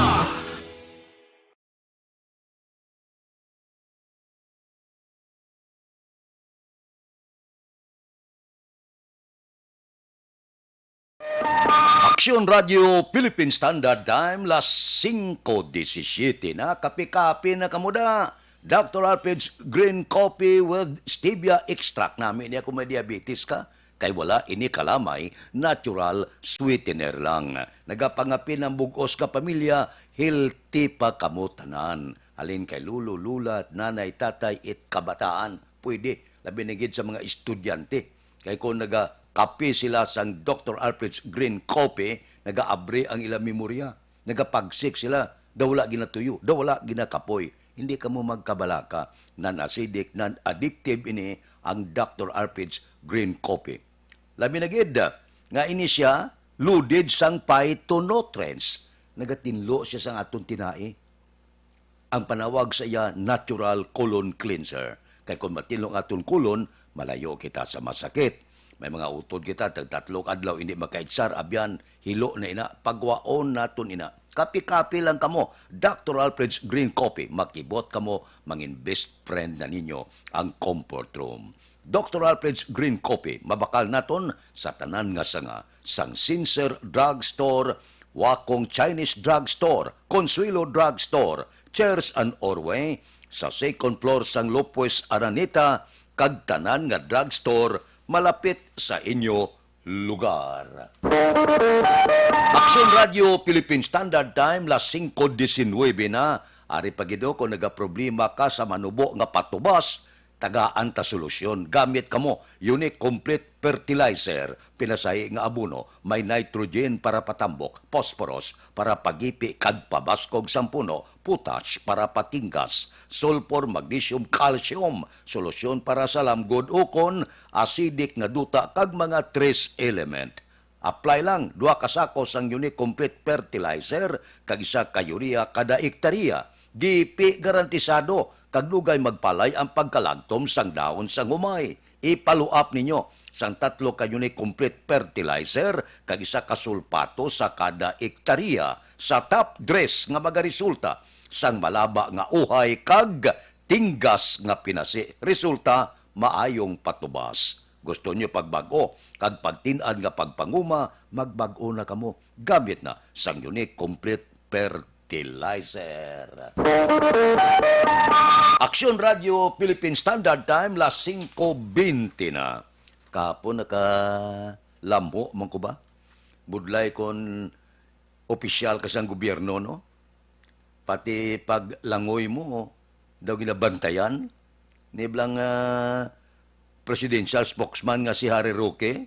Aksyon Radio Philippine Standard Time, las singko disisiyete na. Kape-kape na kamo da. Doctor Alfred's Green Coffee with Stevia Extract. Nami niya kung may diabetes ka. Kay wala ini kalamay, natural sweetener lang. Nagapangapin ang bug-os nga pamilya, healthy pa kamo tanan. Halin kay lolo, lula, nanay, tatay, it kabataan, pwede, labi na gid sa mga estudyante. Kay kung nagakape sila sang Doctor Alfred's Green Coffee, nagaabri ang ilang memorya. Nagapagsik sila, daw wala ginatuyo, daw wala ginakapoy. Hindi kamo magkabalaka. Non-acidic, non-addictive ini ang Doctor Alfred's Green Coffee. Labi na gid nga ini sia loaded sang phytonutrients. Nagatinlo sia sang aton tinai. Ang panawag sa iya, natural colon cleanser. Kay kung matinlo ang aton colon, malayo kita sa masakit. May mga utod kita, tagtatlong adlaw hindi makaigsar, abyan, hilo na ina, pagwaon naton ina. Kapi-kapi lang kamo, Doctor Alfred's Green Coffee, makibot kamo, mangin best friend na ninyo ang Comfort Room. Doctor Alfred's Green Coffee, mabakal naton sa tanan nga sanga, sang Sincere Drug Store, Wakong Chinese Drug Store, Consuelo Drug Store, Chairs and Orway, sa second floor sang Lopez Araneta, kag tanan nga drug store malapit sa inyo lugar. Aksyon Radio Philippine Standard Time, las singko disinuybe na. Ari pa gid, kung nagaproblema ka sa manubo nga patubas, tagaan ta solusyon. Gamit kamo, Unique Complete Fertilizer, pinasahi nga abono, may nitrogen para patambok, phosphorus para pagipi kag pabaskog sang puno, potash para patinggas, sulfur, magnesium, calcium, solusyon para sa lamgod ukon acidic nga duta kag mga trace element. Apply lang, duha ka sako sang Unique Complete Fertilizer kag isa ka urea kada ektarya. Gipi garantisado kag dugay magpalay ang pagkalagtom sang dahon sang humay. Ipaluap ninyo sang tatlo ka Unique Complete Fertilizer kag isa ka sulpato sa kada ektarya sa top dress nga magaresulta sang malaba nga uhay kag tinggas nga pinasi. Resulta, maayong patubas. Gusto niyo pagbag-o kag pagtin-an nga pagpanguma, magbag-o na kamo. Gamit na sang Unique Complete Fertilizer. Aksyon Radio Philippine Standard Time, las singko bente na. Kahapon nakalamho man ko ba? Budlay kon opisyal ka sang gobyerno, no? Pati paglangoy mo, daw ginabantayan ni bala nga, ah, presidential spokesman nga si Harry Roque.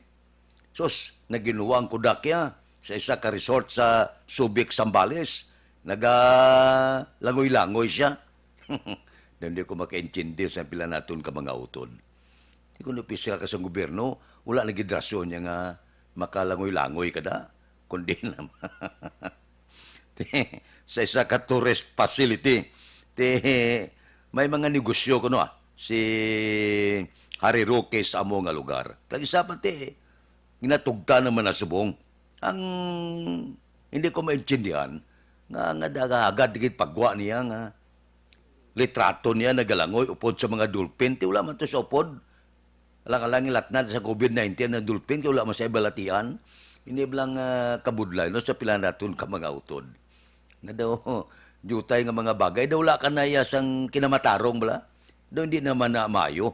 Sus, naginwa ang kudak niya. sa isa ka resort sa Subic, Zambales. Nagalangoy-langoy siya. Daw hindi ko makaintindi sa pila naton ka mga utod. Di ko na opisyal ka sa gobyerno, wala na gid rason niya nga makalangoy-langoy ka da. Kundi naman, sa isa ka tourist facility, ti, may mga negosyo kuno, ah, si Harry Roque sa amo nga lugar. Kag isa pa ti, ginatugtan naman na subong. Ang hindi ko maintindihan, nga, nga dagagad gid pagwa niya nga litrato niya nagalangoy upod sa mga dolphin, ti wala man to sa upod. Alang-alang ilatnad sa COVID nineteen ang dolphin, kay wala man sa ibalatian. Hindi lang, ah, kabudlay, no, sa pila naton ka mga utod. Nga daw, jutay nga mga bagay, daw wala ka na iya sang kinamatarong bala. Daw hindi naman na maayo.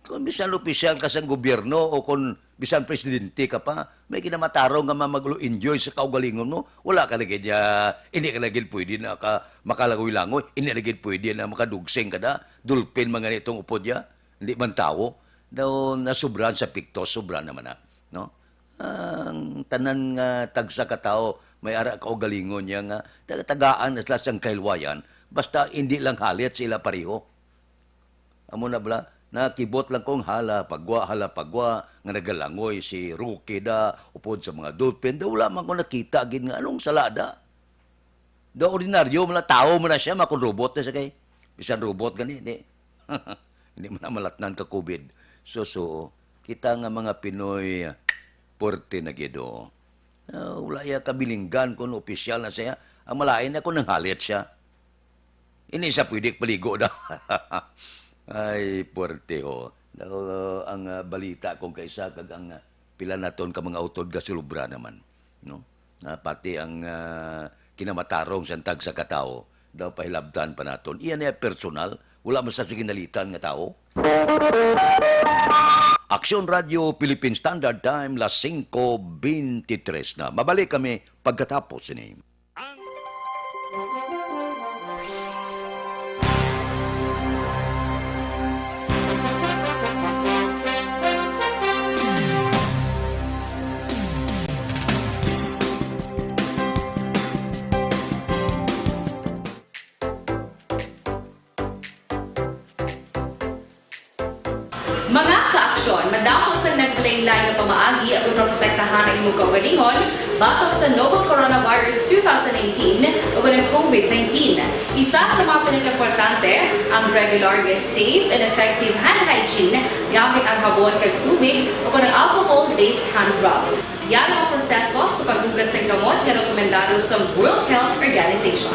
Kung bisan opisyal ka sang gobyerno o kung bisan presidente ka pa, may kinamatarong nga mamaglo enjoy sa kaugalingon mo. Wala ka lagi niya, hindi ka lagi pwede na ka, makalangoy-langoy, hindi lagi pwede na makadugsing ka da, dolphin man gani itong upod niya, hindi man tawo. Daw nasubrahan sa pikto, sobra naman na, no? Ang tanan nga tagsa ka tawo, may ara kaugalingon niya nga taga-tagaan na sila sang kahilwayan, basta hindi lang halit sila pareho. Amo na bala, nakibot lang kong hala, pagwa, hala, pagwa, nga nagalangoy si Roque da, upod sa mga dolphin, da wala man ko nakita gid nga anong sala da. Da ordinaryo, mala tawo mo na siya, makon robot na siya kay. Bisan robot gani, ni. Hindi mo na malatnan ka COVID. So, so, kita nga mga Pinoy, puwerte na gid, oh. Ah, wala iya kabilinggan kung opisyal na siya. Ang malain na kung nanghalit siya. Hindi siya pwede paligo daw. Ay, puwerte ho. Daw, ang, ah, balita kung kaisa kag ang, ah, pila naton ka mga utod gasulubra naman, no? Na pati ang, ah, kinamatarong sang tagsa ka tawo daw pahilabtan pa naton. Iya niya personal, wala man sa ginalitan nga tawo. Aksyon Radio Philippine Standard Time, las singko beintitres na. Mabalik kami pagkatapos sini. Ang Mga ka-aksyon, madamo sang naglain-lain nga pamaagi agud maprotektahan ang imo kaugalingon batok sa novel coronavirus two thousand nineteen o ang COVID nineteen. Isa sa mga pinakaimportante ang regular nga safe and effective hand hygiene gamit ang habon kag tubig o ang alcohol-based hand rub. Yara ang proseso sa paghugas sang kamot nga rekomendado sa World Health Organization.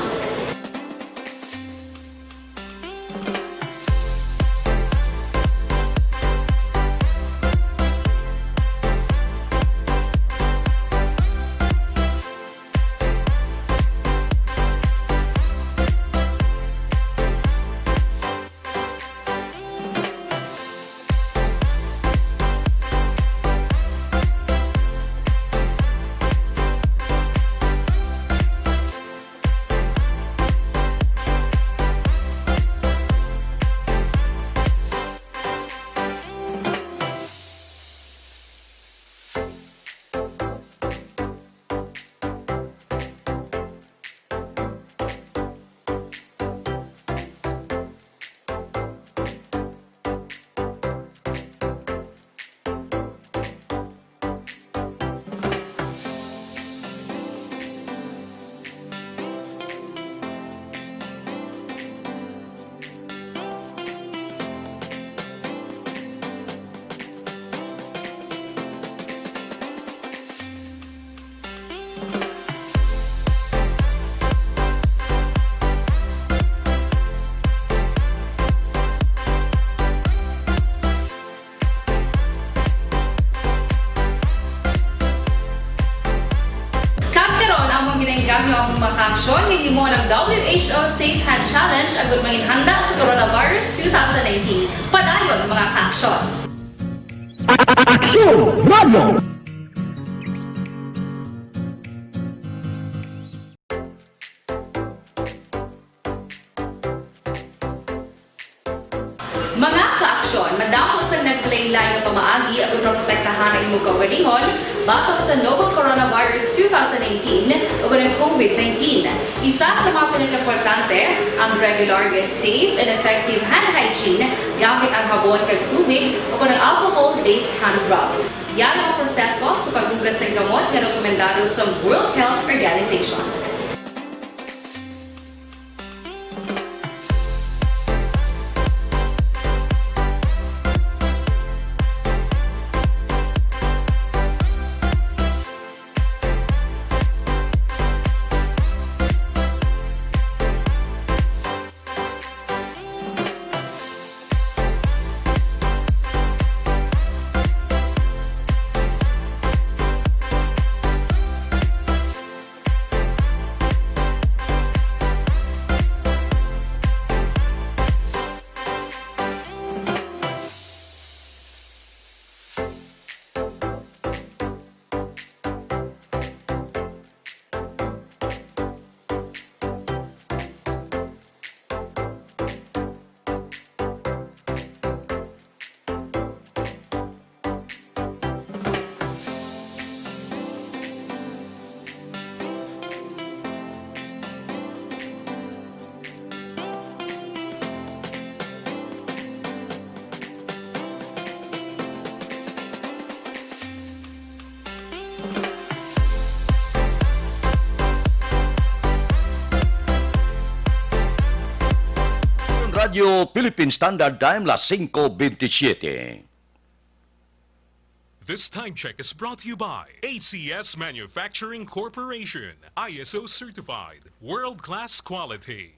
Kag karon, among ginainggam nga mga kaaksyon, ginhimo ang W H O Safe Hand Challenge agud manginhanda sa coronavirus two thousand nineteen. Padayon, mga kaaksyon. Aksyon Radio! Mga kaaksyon, madamo sang naglain-lain nga pamaagi agud maprotektahan ang imo kaugalingon batok sa novel coronavirus nineteen o ang COVID nineteen. Isa sa mga pinakaimportante, ang regular nga safe and effective hand hygiene gamit ang habon kag tubig o ang alcohol-based hand rub. Yan ang proseso sa paghugas ng gamot nga rekomendado sa World Health Organization. Radyo Philippine Standard Time, las singko bentisiete. This time check is brought to you by A C S Manufacturing Corporation, I S O certified, world-class quality.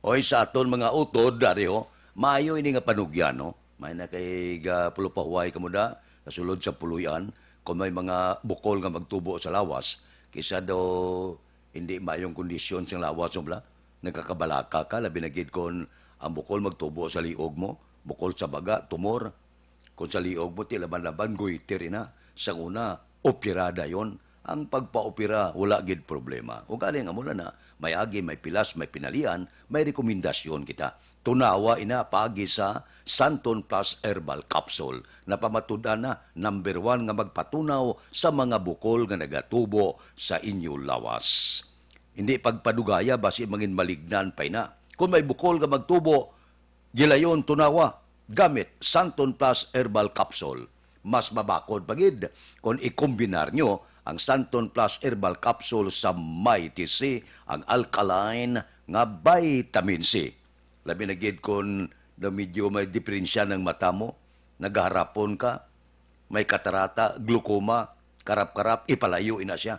Oy, sa aton mga utod, dari ho, maayo ini nga panugyan, no? May na kay ga-, pulupahuway kamo da, sa sulod sa puloy-an, kung may mga bukol nga magtubo sa lawas, kisa daw hindi maayong kondisyon sang lawas mo bala, nagkakabalaka ka, labi na gid kon ang bukol magtubo sa liog mo, bukol sa baga, tumor. Kon sa liog mo, ti laban-laban, goiter ina. Sang una, opera dayon. Ang pagpaopera, wala gid problema. Ugaling amo na, may agi, may pilas, may pinalian, may rekomendasyon kita. Tunawa ina paagi sa Santon Plus Herbal Capsule. Napamatud-an na, number one nga magpatunaw sa mga bukol nga nagatubo sa inyo lawas. Hindi pagpadugaya basi mangin malignan pa ina. Kung may bukol nga magtubo, gilayon tunawa gamit Santon Plus Herbal Capsule. Mas mabakod pa gid kon ikombinar nyo ang Santon Plus Herbal Capsule sa Mighty C, ang alkaline nga vitamin C. Labi na gid kon daw medyo may diferensya ng mata mo, nagaharapon ka, may katarata, glaucoma, karap-karap, ipalayo ina siya.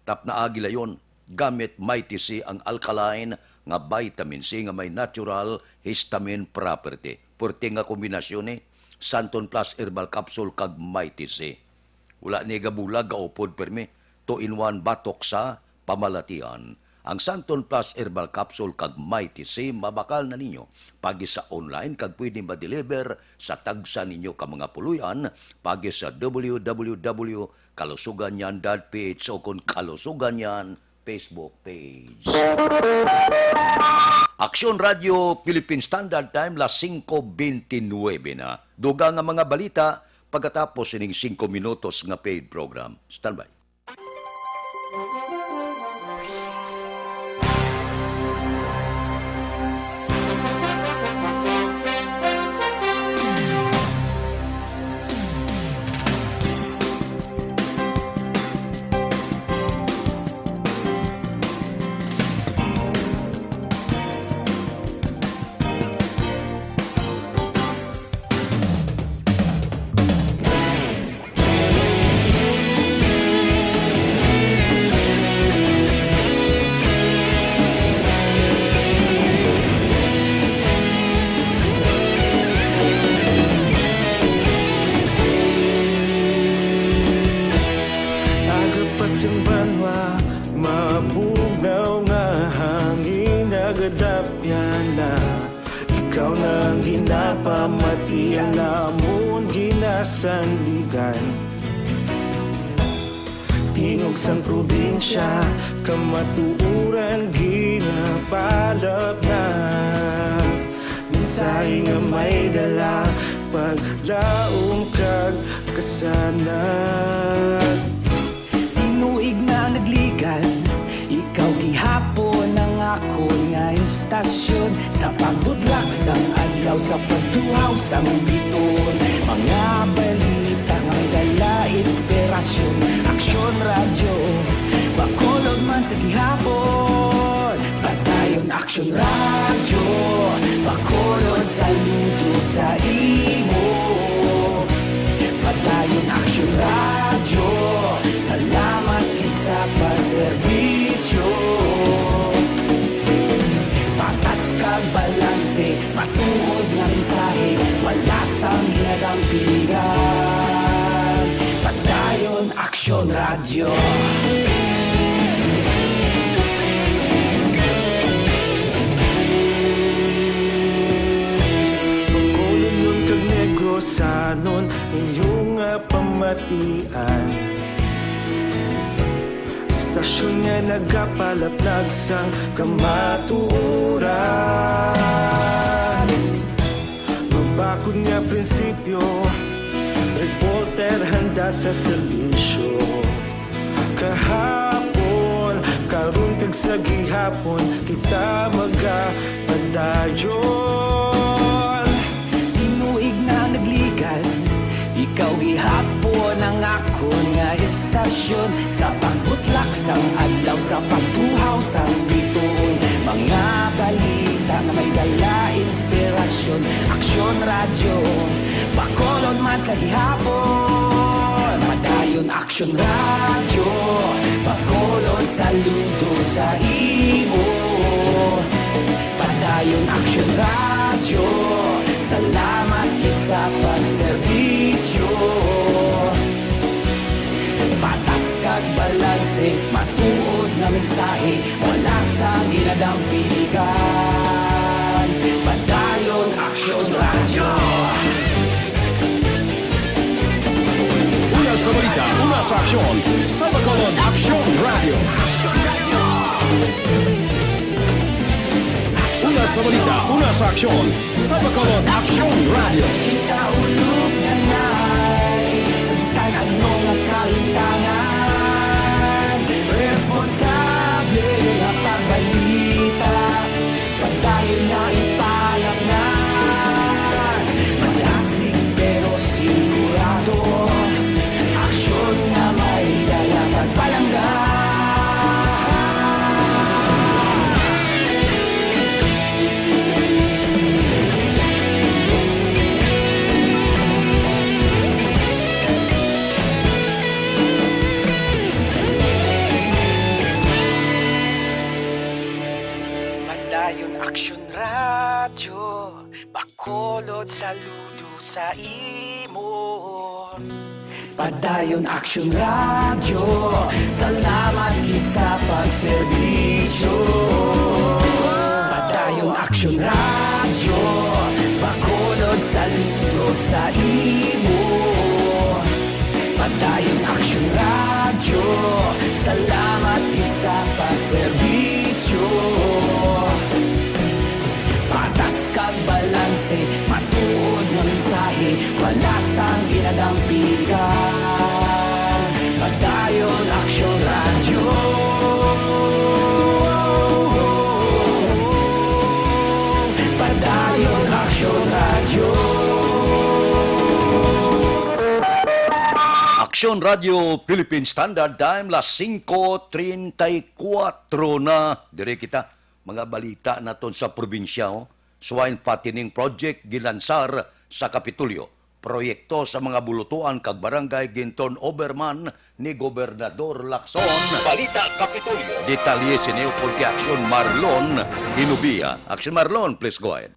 Tapnaa gilayon, gamit Mighty C ang alkaline nga vitamin C nga may natural histamine property. Puwerte nga kombinasyon ni Santon Plus Herbal Capsule kag Mighty C. Wala ni gabulag, gaupod pirmi. Two-in-one batok sa pamalatian. Ang Santon Plus Herbal Capsule kag Mighty C mabakal na ninyo pagi sa online kag pwede ma-deliver sa tagsa ninyo ka mga puloy-an pagi sa W W W kalusuganyan dot P H o kon Kalusuganyan Facebook page. Aksyon Radio Philippine Standard Time, las singko bentisiete na. Dugang nga mga balita pagkatapos sining singko minutos nga paid program. Standby. Aga pa sing banwa, mabugnaw nga hangin nagadapyan na. Ikaw na ang ginapamati, ang amon ginasandigan. Tingog sang probinsya, kamatuoran ginapalabnag. Mensahe nga may dala, paglaom kag kasanag. Tinuig na nagli- Aksyon sa pagbudlak sang adlaw, sa pagtuhaw sang bituon, mga balita nga may dala inspirasyon. Aksyon Radyo, Bacolod man sa gihapon. Padayon Aksyon Radyo, Bacolod, saludo sa imo. Padayon Aksyon Radyo, salamat gid sa pagserbisyo. Patas kag balanse, matuod nga mensahe, wala sang ginadampigan. Padayon Aksyon Radyo. Bacolodnon kag Negrosanon, inyo nga pamatian. Istasyon nga nagapalaplag sang kamatuoran. Mabakod nga prinsipyo, reporter handa sa serbisyo. Kahapon, karon kag sa gihapon, kita magapadayon. Tinuig na nagligan, ikaw gihapon ang akon nga istasyon. Sa pagbutlak sang adlaw, sa pagtuhaw sang bituon, mga balita nga may dala inspirasyon. Aksyon Radyo, Bacolod man sa gihapon. Padayon Aksyon Radyo, Bacolod, saludo sa imo. Padayon Aksyon Radyo, salamat gid sa pagserbisyo. Patas kag balanse, matuod nga mensahe, wala sang ginadampigan. Padayon Aksyon Radyo. Una sa balita, una sa aksyon, sa Bacolod Aksyon Radyo. Una sa balita, una sa aksyon, sa Bacolod Aksyon Radyo. Kita ulog na nay, sa bisan ano nga kahitangan, responsable nga pagbalita. Padayon nga ipalapnan, malasig pero sigurado. Aksyon nga may dala kag palangga. Padayon Aksyon Radyo, Bacolod, saludo sa imo. Padayon Aksyon Radyo, salamat gid sa pagserbisyo. Padayon Aksyon Radyo, Bacolod, saludo sa imo. Padayon Aksyon Radyo, salamat gid sa pagserbisyo. Patas kag balanse, matuod nga mensahe, wala sang ginadampigan. Padayon Aksyon Radyo. Padayon Aksyon Radyo. Aksyon Radyo Philippine Standard Time, las singko treinta y cuatro na. Diri kita, mga balita naton sa probinsya, oh. Swine fattening project gilansar sa Kapitolyo. Proyekto sa mga bulutuan kag barangay ginturn over man ni Gobernador Lacson. Balita Kapitolyo. Detalye sini upod kay Aksyon Marlon Inubia. Aksyon Marlon, please go ahead.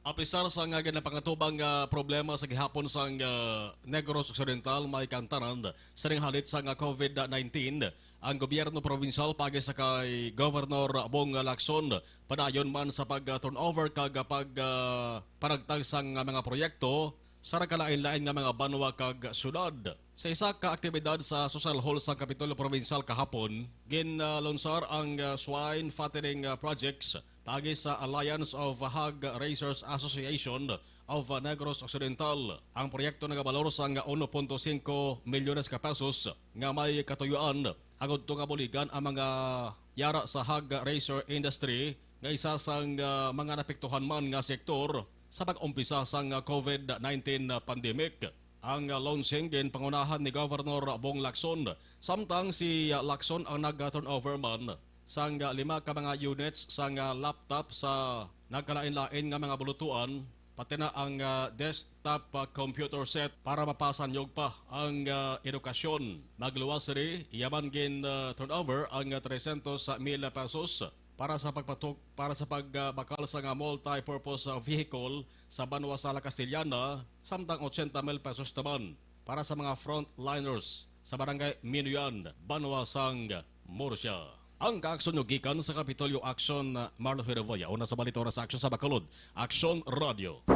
Apisar sang, ah, ginapangatubang nga problema sa gihapon sang, ah, Negros Occidental, may kaantanan sining halit sang, ah, covid nineteen, ang gobyerno probinsyal paagi sa kay Governor Bong Lacson, padayon man sa pag, ah, turnover kag, ah, pag, ah, panagtag sang, ah, mga proyekto sa nagkalain-lain nga mga banwa kag syudad. Sa isa ka aktibidad sa Social Hall sang Kapitolyo Provincial kahapon, ginlunsar ang, ah, swine fattening, ah, projects paagi sa Alliance of Hog Raisers Association of Negros Occidental. Ang proyekto nagabalor sang uno punto singko milyones ka pesos nga may katuyuan agud to nga buligan ang mga yara sa hog raiser industry nga isa sang, ah, mga napiktuhan man nga sektor sa pag-umpisa sang, ah, covid nineteen pandemic. Ang, ah, launching ginpangunahan ni Governor Bong Lacson, samtang si, ah, Lacson ang nag-turnover man sang, ah, lima ka mga units sang, ah, laptop sa nagkalain-lain nga mga bulutuan, pati na ang, ah, desktop, ah, computer set para mapasanyog pa ang, ah, edukasyon. Magluwas sini, iya man gin, ah, turnover ang, ah, tresyentos mil pesos para sa pagpatok, para sa pag, ah, bakal sa nga multi-purpose, ah, vehicle sa banwa sa La Castellana, samtang ochenta mil pesos naman para sa mga frontliners sa barangay Minuyan, banwa sang Murcia. Ang kaaksyon nyo gikan sa Kapitolyo Action, Marlon Hidevoya. Una sa balita, oras sa aksyon sa Bacolod. Action Radio.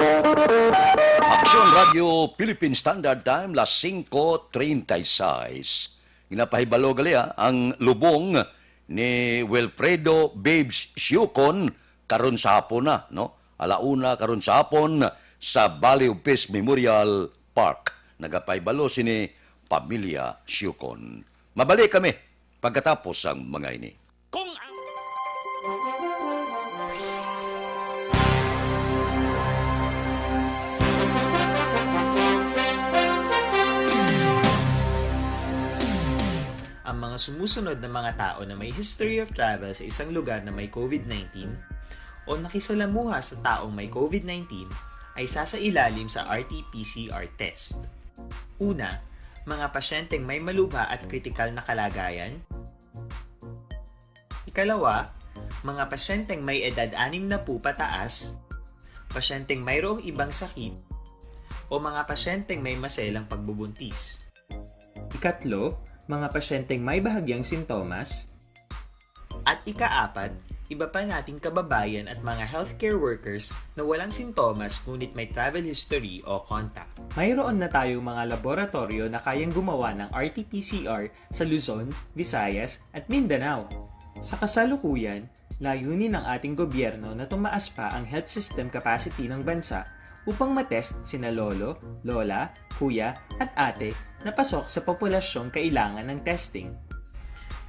Action Radio Philippine Standard Time, las singko treinta y seis. Ginapahibalo gali, ah, ang lubong ni Wilfredo Babes Siucon karon sa hapon na, no? Ala una karon sa hapon sa Valley of Peace Memorial Park. Nagapahibalo sini pamilya Siucon. Mabalik kami pagkatapos sang mga ini. Kung ang Ang mga sumusunod na mga tao na may history of travel sa isang lugar na may covid nineteen o nakisalamuha sa taong may covid nineteen ay sasailalim sa R T P C R test. Una, mga pasyenteng may malubha at kritikal na kalagayan. Ikalawa, mga pasyenteng may edad anim na po pataas, pasyenteng mayroong ibang sakit, o mga pasyenteng may maselang pagbubuntis. Ikatlo, mga pasyenteng may bahagyang sintomas. At ikaapat, iba pa nating kababayan at mga healthcare workers na walang sintomas ngunit may travel history o contact. Mayroon na tayong mga laboratoryo na kayang gumawa ng R T P C R sa Luzon, Visayas, at Mindanao. Sa kasalukuyan, layunin ng ating gobyerno na tumaas pa ang health system capacity ng bansa upang matest sina lolo, lola, kuya, at ate na pasok sa populasyong kailangan ng testing.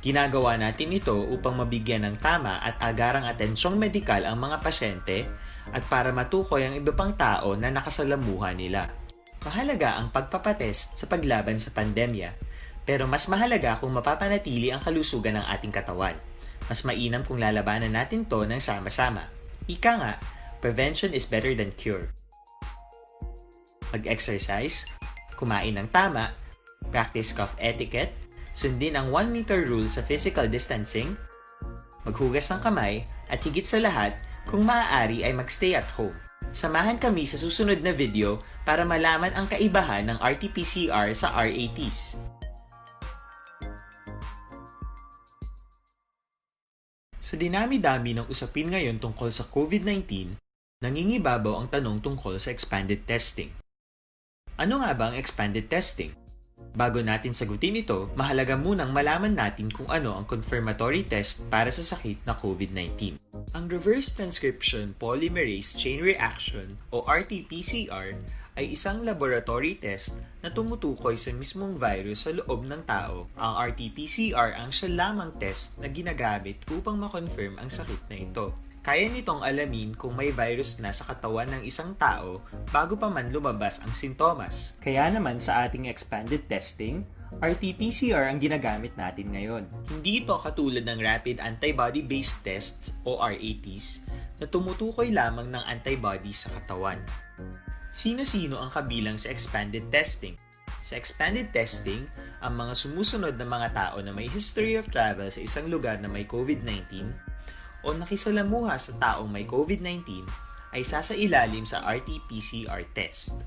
Ginagawa natin ito upang mabigyan ng tama at agarang atensyong medikal ang mga pasyente at para matukoy ang iba pang tao na nakasalamuha nila. Mahalaga ang pagpapatest sa paglaban sa pandemya, pero mas mahalaga kung mapapanatili ang kalusugan ng ating katawan. Mas mainam kung lalabanan natin 'to ng sama-sama. Ika nga, prevention is better than cure. Mag-exercise, kumain ng tama, practice cough etiquette, sundin ang one meter rule sa physical distancing, maghugas ng kamay, at higit sa lahat, kung maaari ay mag-stay at home. Samahan kami sa susunod na video para malaman ang kaibahan ng R T P C R sa R A Ts. Sa dinami-dami ng usapin ngayon tungkol sa covid nineteen, nangingibabaw ang tanong tungkol sa expanded testing. Ano nga ba ang expanded testing? Bago natin sagutin ito, mahalaga munang malaman natin kung ano ang confirmatory test para sa sakit na covid nineteen. Ang reverse transcription polymerase chain reaction o R T P C R ay isang laboratory test na tumutukoy sa mismong virus sa loob ng tao. Ang R T P C R ang siya lamang test na ginagamit upang ma-confirm ang sakit na ito. Kaya nitong alamin kung may virus na sa katawan ng isang tao bago pa man lumabas ang sintomas. Kaya naman sa ating expanded testing, R T P C R ang ginagamit natin ngayon. Hindi ito katulad ng rapid antibody-based tests o R A Ts na tumutukoy lamang ng antibody sa katawan. Sino-sino ang kabilang sa expanded testing? Sa expanded testing, ang mga sumusunod na mga tao na may history of travel sa isang lugar na may covid nineteen o nakisalamuha sa taong may covid nineteen ay sasailalim sa R T P C R test.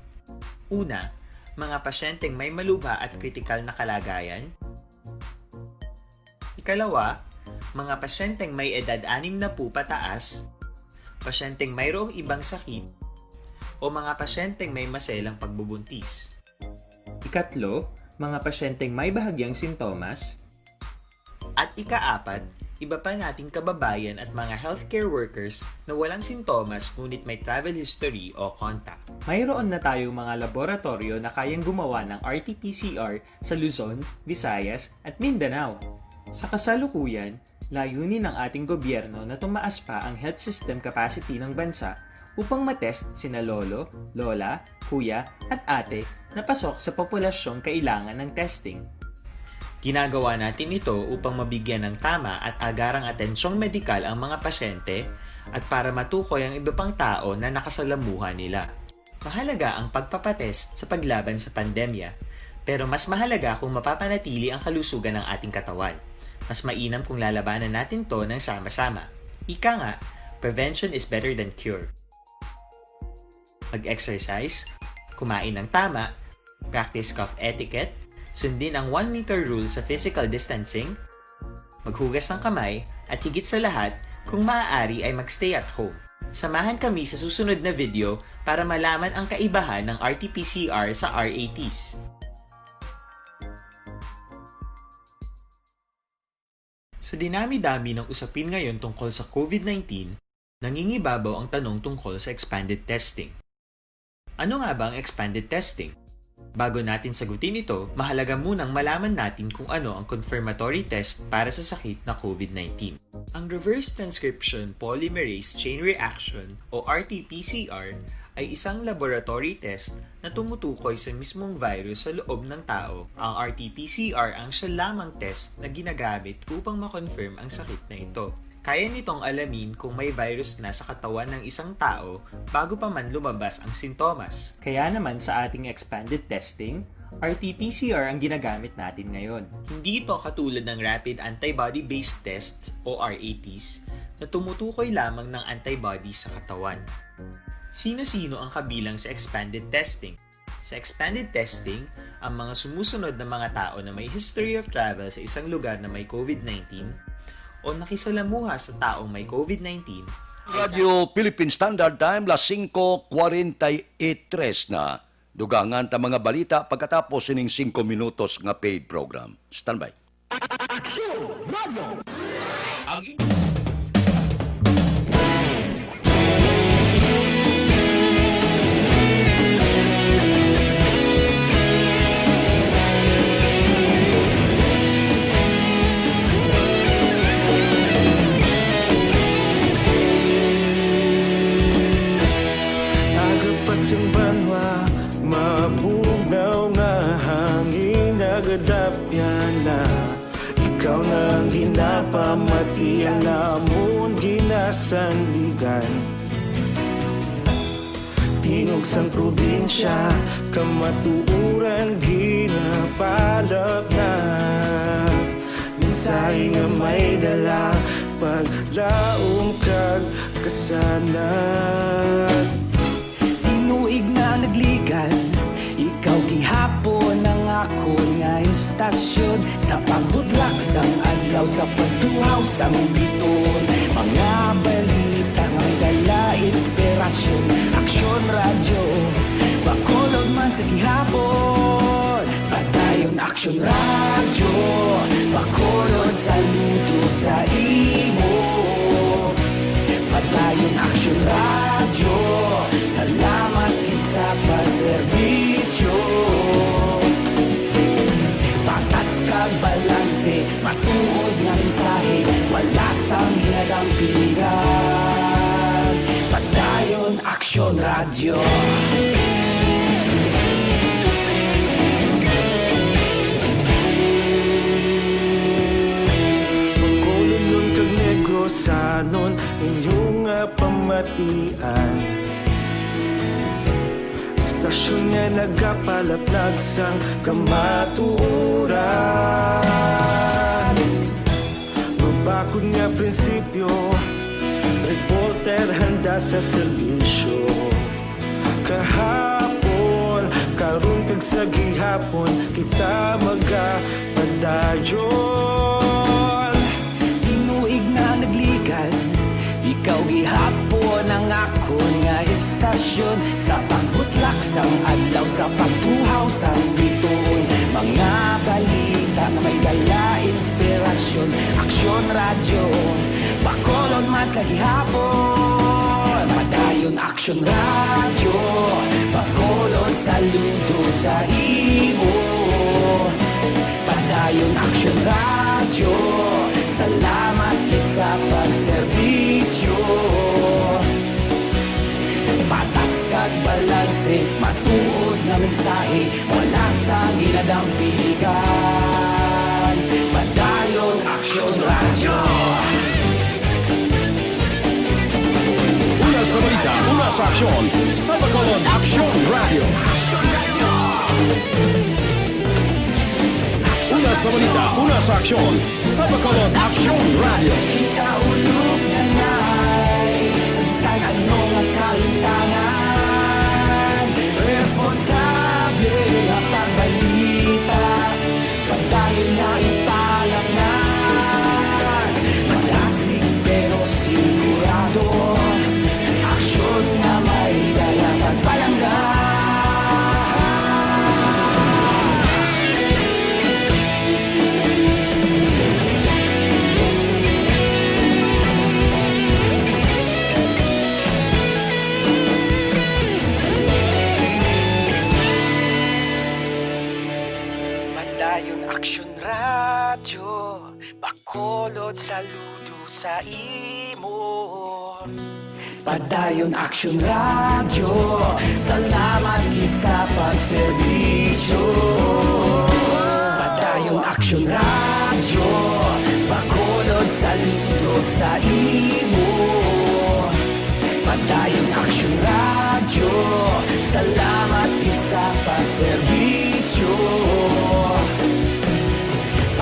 Una, mga pasyenteng may malubha at kritikal na kalagayan. Ikalawa, mga pasyenteng may edad anim na po pataas, pasyenteng mayroong ibang sakit, o mga pasyenteng may maselang pagbubuntis. Ikatlo, mga pasyenteng may bahagyang sintomas. At ikaapat, Iba pa nating kababayan at mga healthcare workers na walang sintomas ngunit may travel history o contact. Mayroon na tayong mga laboratoryo na kayang gumawa ng R T P C R sa Luzon, Visayas, at Mindanao. Sa kasalukuyan, layunin ng ating gobyerno na tumaas pa ang health system capacity ng bansa upang matest sina lolo, lola, kuya, at ate na pasok sa populasyong kailangan ng testing. Ginagawa natin ito upang mabigyan ng tama at agarang atensyong medikal ang mga pasyente at para matukoy ang iba pang tao na nakasalamuha nila. Mahalaga ang pagpapatest sa paglaban sa pandemya, pero mas mahalaga kung mapapanatili ang kalusugan ng ating katawan. Mas mainam kung lalabanan natin to ng sama-sama. Ika nga, prevention is better than cure. Mag-exercise, kumain ng tama, practice cough etiquette, sundin ang one meter rule sa physical distancing, maghugas ng kamay, at higit sa lahat, kung maaari ay mag-stay at home. Samahan kami sa susunod na video para malaman ang kaibahan ng R T P C R sa R A Ts. Sa dinami-dami ng usapin ngayon tungkol sa COVID nineteen, nangingibabaw ang tanong tungkol sa expanded testing. Ano nga ba ang expanded testing? Bago natin sagutin ito, mahalaga munang malaman natin kung ano ang confirmatory test para sa sakit na COVID nineteen. Ang reverse transcription polymerase chain reaction o R T P C R ay isang laboratory test na tumutukoy sa mismong virus sa loob ng tao. Ang R T P C R ang siya lamang test na ginagamit upang ma-confirm ang sakit na ito. Kaya nitong alamin kung may virus na sa katawan ng isang tao bago pa man lumabas ang sintomas. Kaya naman sa ating expanded testing, R T P C R ang ginagamit natin ngayon. Hindi ito katulad ng rapid antibody-based tests o R A Ts na tumutukoy lamang ng antibody sa katawan. Sino-sino ang kabilang sa expanded testing? Sa expanded testing, ang mga sumusunod na mga tao na may history of travel sa isang lugar na may COVID nineteen o nakisalamuha sa taong may COVID nineteen ay sa Radyo Philippine Standard Time, las singko kwarenta y tres na. Dugangan ta mga balita pagkatapos sining singko minutos nga paid program. Standby. Aksyon Radio. Ang Aga pa sing banwa, mabugnaw nga hangin, nagadapyan na. Ikaw na ang ginapamati, ang amon ginasandigan. Tingog sang probinsya, kamatuoran ginapalapnag. Mensahe nga may dala, paglaom kag kasanag. Tinuig na nagligan, ikaw gihapon ang akon nga istasyon. Sa pagbutlak sang adlaw, sa pagtuhaw sang bituon, mga balita nga may dala inspirasyon. Aksyon Radyo, Bacolod man sa gihapon. Padayon Aksyon Radyo, Bacolod, saludo sa imo. Padayon Aksyon Radyo, salamat gid sa pagserbisyo. Patas kag balanse, matuod nga mensahe, wala sang ginadampigan. Padayon Aksyon Radyo. Bacolodnon kag Negrosanon, inyo nga pamatian. Istasyon nga nagapalapnag sang kamatuoran. Mabakod nga prinsipyo, reporter handa sa serbisyo. Kahapon, karon kag sa gihapon, kita magapadayon. Tinuig na nagligan, ikaw gihapon ang akon nga istasyon. Sa pagbutlak sang adlaw, sa pagtuhaw sang bituon, mga balita nga may dala inspirasyon. Aksyon Radyo, Bacolod man sa gihapon. Padayon Aksyon Radyo, Bacolod saludo sa imo. Padayon Aksyon Radyo, salamat gid sa pagserbisyo. Patas kag balanse, matuod nga mensahe, wala sang ginadampigan. Padayon Aksyon Radyo. Una sa balita, una sa aksyon, sa Bacolod Aksyon Radyo. Una sa balita, una sa aksyon, sa Bacolod Aksyon Radyo. Ikaulog na ngay, sa bisan ano nga kahintangan, responsable nga pagbalita, padayon nga ipalangnan. Madasig pero sigurado, aksyon nga may dala pagpalangga. Padayon Aksyon Radyo, Bacolod saludo sa imo. Padayon Aksyon Radyo, salamat gid sa pagserbisyo. Padayon Aksyon Radyo, Bacolod saludo sa imo. Padayon Aksyon Radyo, salamat gid sa pagserbisyo.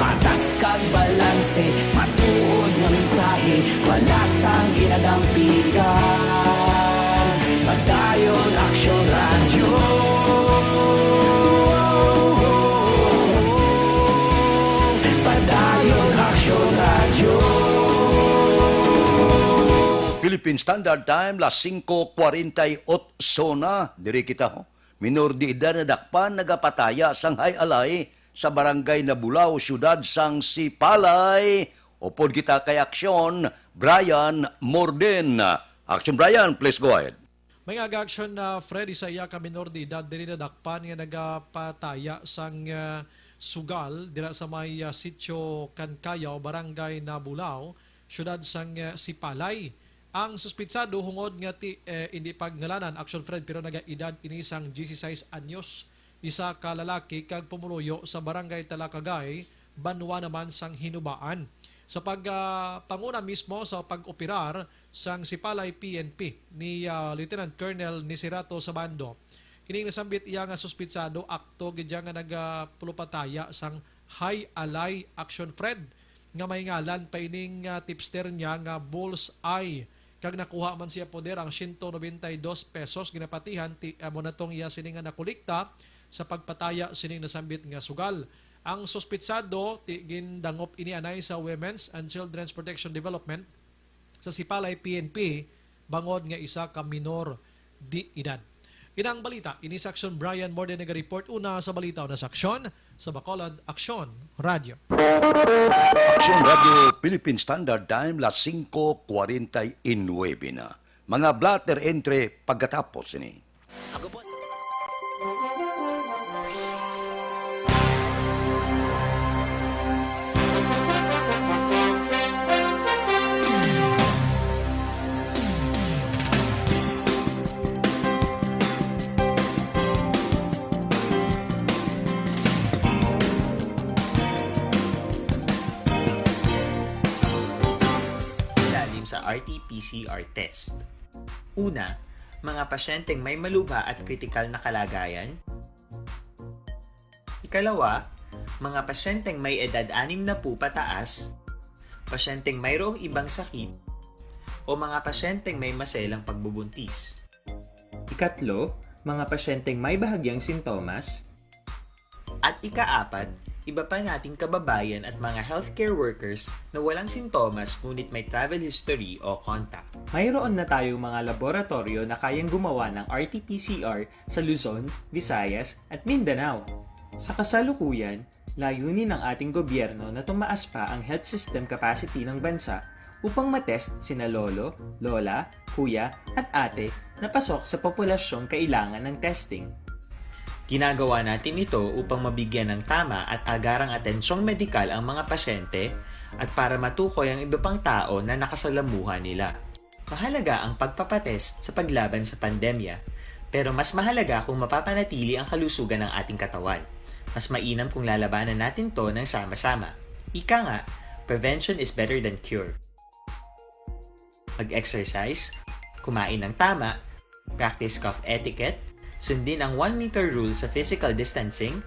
Patas kag balanse, matuod nga mensahe, wala sang ginadampigan. Padayon Aksyon Radyo. Padayon Aksyon Radyo. Philippine Standard Time, las singko kwarenta y otso na. Diri kita, ho. Minor de edad nadakpan nagapataya sang hay-alay sa Barangay Nabulao, siyudad sang Sipalay. Upod kita kay Aksyon, Brian Morden. Aksyon, Brian, please go ahead. May aga aksyon na Fred, isa iya ka minor de edad diri nadakpan nga nagapataya sang, ah, sugal dira sa may, ah, Sitio Kankayaw, Barangay Nabulao, siyudad sang, ah, Sipalay. Ang suspitsado hungod nga ti, eh, indi pagngalanan, aksyon Fred, pero nagaedad ini sang dieciséis anyos, isa ka lalaki kag pumuluyo sa Barangay Talakagay, banwa naman sang Hinubaan. Sa pag, ah, panguna mismo sa pag-operar sang Sipalay P N P ni, ah, Lieutenant Colonel Nisirato Sabando, ining nasambit iya nga suspitsado akto gid iya nga nagapulupataya sang hay-alay, aksyon Fred, nga may ngalan pa ining, ah, tipster niya nga Bullseye, kag nakuha man siya poder ang siyento nobenta y dos pesos. Ginapatihan ti amo na tong iya sini nga nakolekta sa pagpataya sining nasambit nga sugal. Ang suspitsado ti gindangop ini anay sa Women's and Children's Protection Development sa Sipalay P N P bangod nga isa ka minor de edad. Inang balita, ini sa Aksyon Brian Morden naga-report. Una sa balita, una sa aksyon, sa Bacolod Aksyon Radyo. Aksyon Radyo, Philippine Standard Time, las singko kwarenta y nuebe na. Mga blotter entry pagkatapos ini. Ako po. Ilalim sa R T P C R test. Una, mga pasyenteng may malubha at kritikal na kalagayan. Ikalawa, mga pasyenteng may edad anim na po pataas, pasyenteng mayroong ibang sakit, o mga pasyenteng may maselang pagbubuntis. Ikatlo, mga pasyenteng may bahagyang sintomas. At ikaapat, iba pa nating kababayan at mga healthcare workers na walang sintomas ngunit may travel history o contact. Mayroon na tayong mga laboratoryo na kayang gumawa ng R T P C R sa Luzon, Visayas, at Mindanao. Sa kasalukuyan, Layunin ng ating gobyerno na tumaas pa ang health system capacity ng bansa upang matest sina lolo, lola, kuya, at ate na pasok sa populasyong kailangan ng testing. Ginagawa natin ito upang mabigyan ng tama at agarang atensyong medikal ang mga pasyente at para matukoy ang iba pang tao na nakasalamuha nila. Mahalaga ang pagpapatest sa paglaban sa pandemya, pero mas mahalaga kung mapapanatili ang kalusugan ng ating katawan. Mas mainam kung lalabanan natin 'to ng sama-sama. Ika nga, prevention is better than cure. Mag-exercise, kumain ng tama, practice cough etiquette, sundin ang one meter rule sa physical distancing,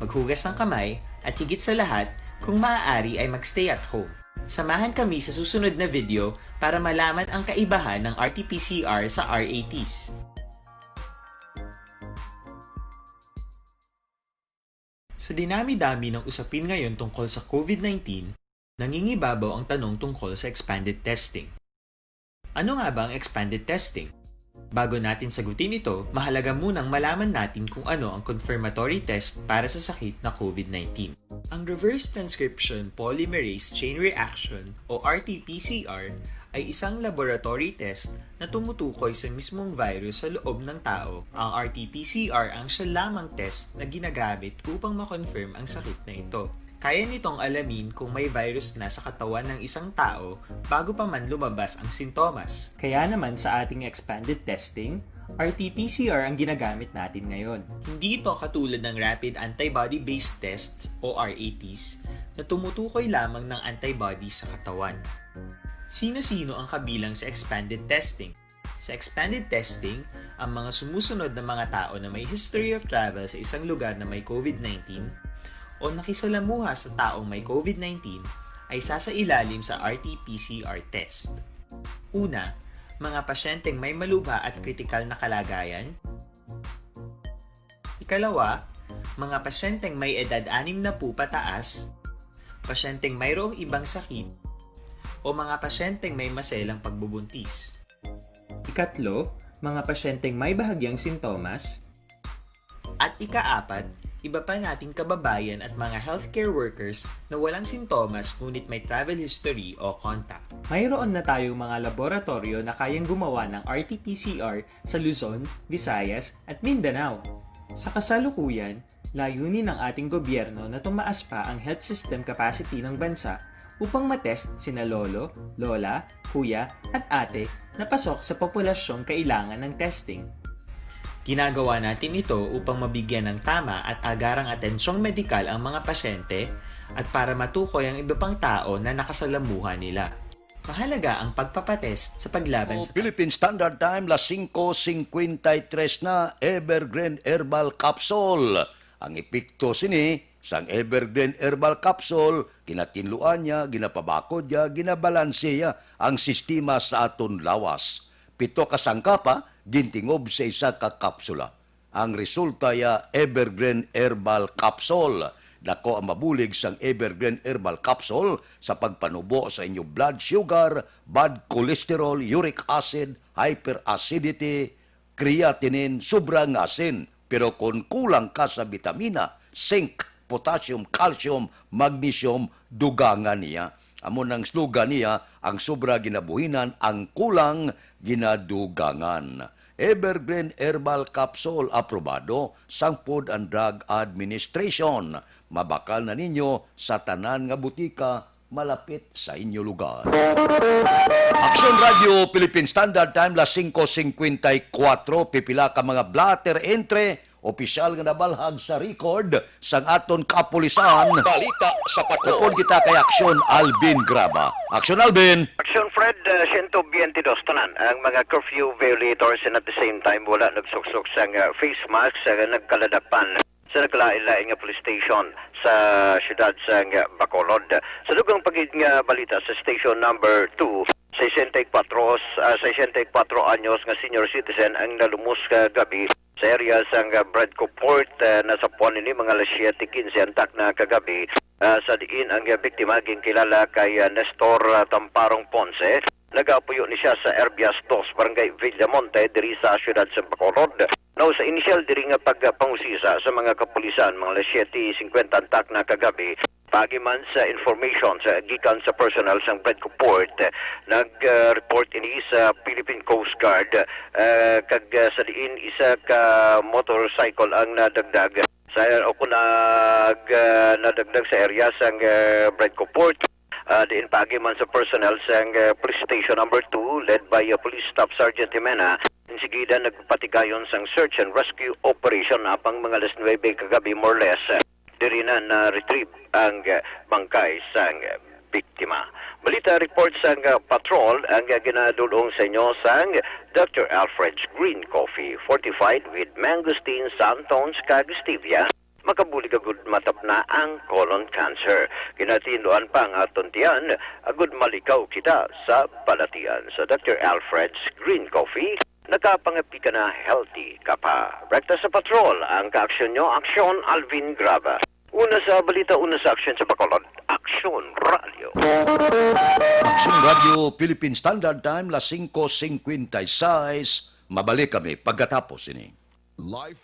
maghugas ng kamay, at higit sa lahat, kung maaari ay mag-stay at home. Samahan kami sa susunod na video para malaman ang kaibahan ng R T P C R sa R A Ts. Sa dinami-dami ng usapin ngayon tungkol sa COVID nineteen, nangingibabaw ang tanong tungkol sa expanded testing. Ano nga ba ang expanded testing? Bago natin sagutin ito, mahalaga munang malaman natin kung ano ang confirmatory test para sa sakit na COVID nineteen. Ang reverse transcription polymerase chain reaction o R T P C R ay isang laboratory test na tumutukoy sa mismong virus sa loob ng tao. Ang R T P C R ang siya lamang test na ginagamit upang ma-confirm ang sakit na ito. Kaya nitong alamin kung may virus na sa katawan ng isang tao bago pa man lumabas ang sintomas. Kaya naman sa ating expanded testing, R T P C R ang ginagamit natin ngayon. Hindi ito katulad ng rapid antibody-based tests o R A Ts na tumutukoy lamang ng antibody sa katawan. Sino-sino ang kabilang sa expanded testing? Sa expanded testing, ang mga sumusunod na mga tao na may history of travel sa isang lugar na may COVID nineteen o nakisalamuha sa taong may COVID nineteen ay sasailalim sa R T P C R test. Una, mga pasyenteng may malubha at kritikal na kalagayan. Ikalawa, mga pasyenteng may edad anim na po pataas, pasyenteng mayroong ibang sakit, o mga pasyenteng may maselang pagbubuntis. Ikatlo, mga pasyenteng may bahagyang sintomas. At ikaapat, iba pa nating kababayan at mga healthcare workers na walang sintomas ngunit may travel history o contact. Mayroon na tayong mga laboratoryo na kayang gumawa ng R T P C R sa Luzon, Visayas, at Mindanao. Sa kasalukuyan, layunin ng ating gobyerno na tumaas pa ang health system capacity ng bansa upang matest sina lolo, lola, kuya, at ate na pasok sa populasyong kailangan ng testing. Ginagawa natin ito upang mabigyan ng tama at agarang atensyong medikal ang mga pasyente at para matukoy ang iba pang tao na nakasalamuha nila. Mahalaga ang pagpapatest sa paglaban sa Philippine Standard Time, las singko singkwenta y tres na, Evergreen Herbal Capsule. Ang epekto sini sang Evergreen Herbal Capsule, ginatinluan niya, ginapabakod niya, ginabalanse niya ang sistema sa aton lawas. Pito ka sangkapa, gintingob sa isa ka kapsula. Ang resulta ya Evergreen Herbal Capsule. Dako ang mabulig sang Evergreen Herbal Capsule sa pagpanubo sa inyo blood sugar, bad cholesterol, uric acid, hyperacidity, creatinine, sobra nga asin. Pero kon kulang ka sa bitamina, zinc, potassium, calcium, magnesium, dugangan niya. Amo nang slogan niya, ang sobra ginabuhinan, ang kulang ginadugangan. Evergreen Herbal Capsule, aprobado sang Food and Drug Administration. Mabakal na ninyo sa tanan nga butika malapit sa inyo lugar. Aksyon Radio Philippine Standard Time, las singko singkwenta y kuwatro, pipila ka mga blotter entre opisyal nga nabalhag sa record sang aton kapulisan. Balita sa Patrol. Upod kita kay Aksyon Alvin Graba. Aksyon Alvin! Aksyon Fred, uh, siyento biyente dos tanan ang mga curfew violators and at the same time wala nagsuksok sang, uh, face mask, uh, nagkaladakpan sa nagkalain-lain nga police station sa siyudad sang Bacolod. Sa dugang pa gid nga balita, sa station number two, sesenta y kuwatro, ah, sesenta y kuwatro anyos nga senior citizen ang nalumos kagabi sa area sang Bradco Port. Ah, nasapuan ini mga alas siyete quince antak na kagabi, ah, sa diin ang biktima ginkilala kay, ah, Nestor, ah, Tamparong Ponce. Nagapuyo ni siya sa Erbias dos, Barangay Villamonte, diri sa siyudad sa Bacolod. Now, sa inisyal diri nga pagpangusisa sa mga kapulisan, mga alas siyete cincuenta ang takna kagabi, paagi man sa information sa gikan sa personnel sang Bridco Port, nag-report ini sa Philippine Coast Guard, ah, kag, ah, sa diin isa ka motorcycle ang nadagdag sa, o kung nag-, ah, nadagdag sa area sang, ah, Bridco Port. Ah, diin paagi man sa personnel sang, ah, Police Station Number Two, led by, ah, Police Staff Sergeant Jimena, insigida nagpatigayon sang search and rescue operation apang mga alas nuebe kagabi, more or less, ah, diri na na-retrieve ang, ah, bangkay sang, ah, biktima. Balita report sang, ah, patrol ang, ah, ginadul-ong sa inyo sang Doctor Alfred's Green Coffee, fortified with mangosteen, xanthones, kag stevia. Makabulig agud matapna ang colon cancer. Ginatinduan pa ang aton tiyan, agud malikaw kita sa balatian. Sa Doctor Alfred's Green Coffee, nakapangapi ka na, healthy ka pa. Rekta sa patrol, ang kaaksyon nyo, Aksyon Alvin Graba. Una sa balita, una sa aksyon sa Bacolod, Aksyon Radio. Aksyon Radio, Philippine Standard Time, las singko singkwenta y seis. Mabalik kami pagkatapos ini. Life.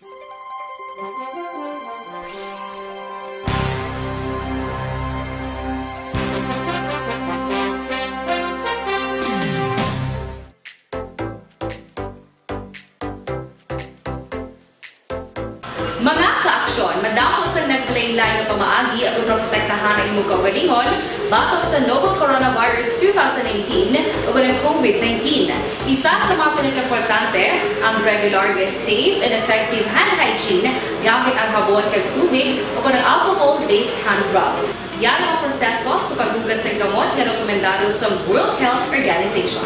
Mga kaaksyon, madamo sang naglain-lain nga pamaagi aron maprotektahan ang imo kaugalingon batok sa novel coronavirus two thousand nineteen o ang COVID nineteen. Isa sa mga pinakaimportante, ang regular nga safe and effective hand hygiene gamit ang habon kag tubig o ang alcohol-based hand rub. Yara ang proseso sa paghugas sang kamot nga rekomendado sa World Health Organization.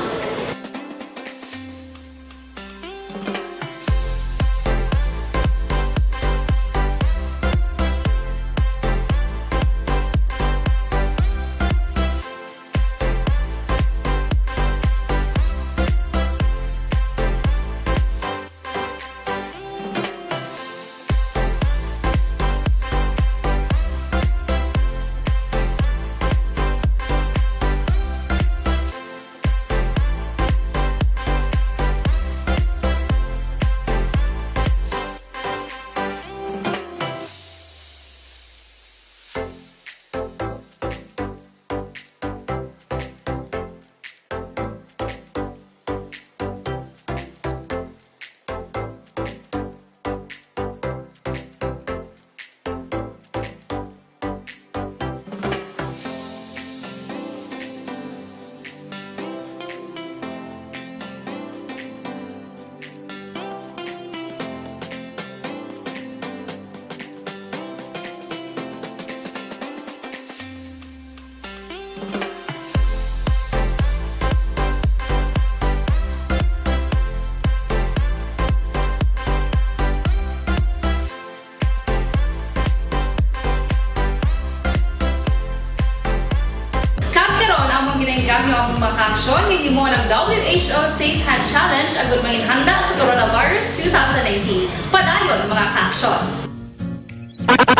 Kag karon, amon ginainggam ang mga kaaksyon nga himo ang W H O Safe Hand Challenge agud manginhanda sa coronavirus two thousand nineteen. Padayon, mga kaaksyon.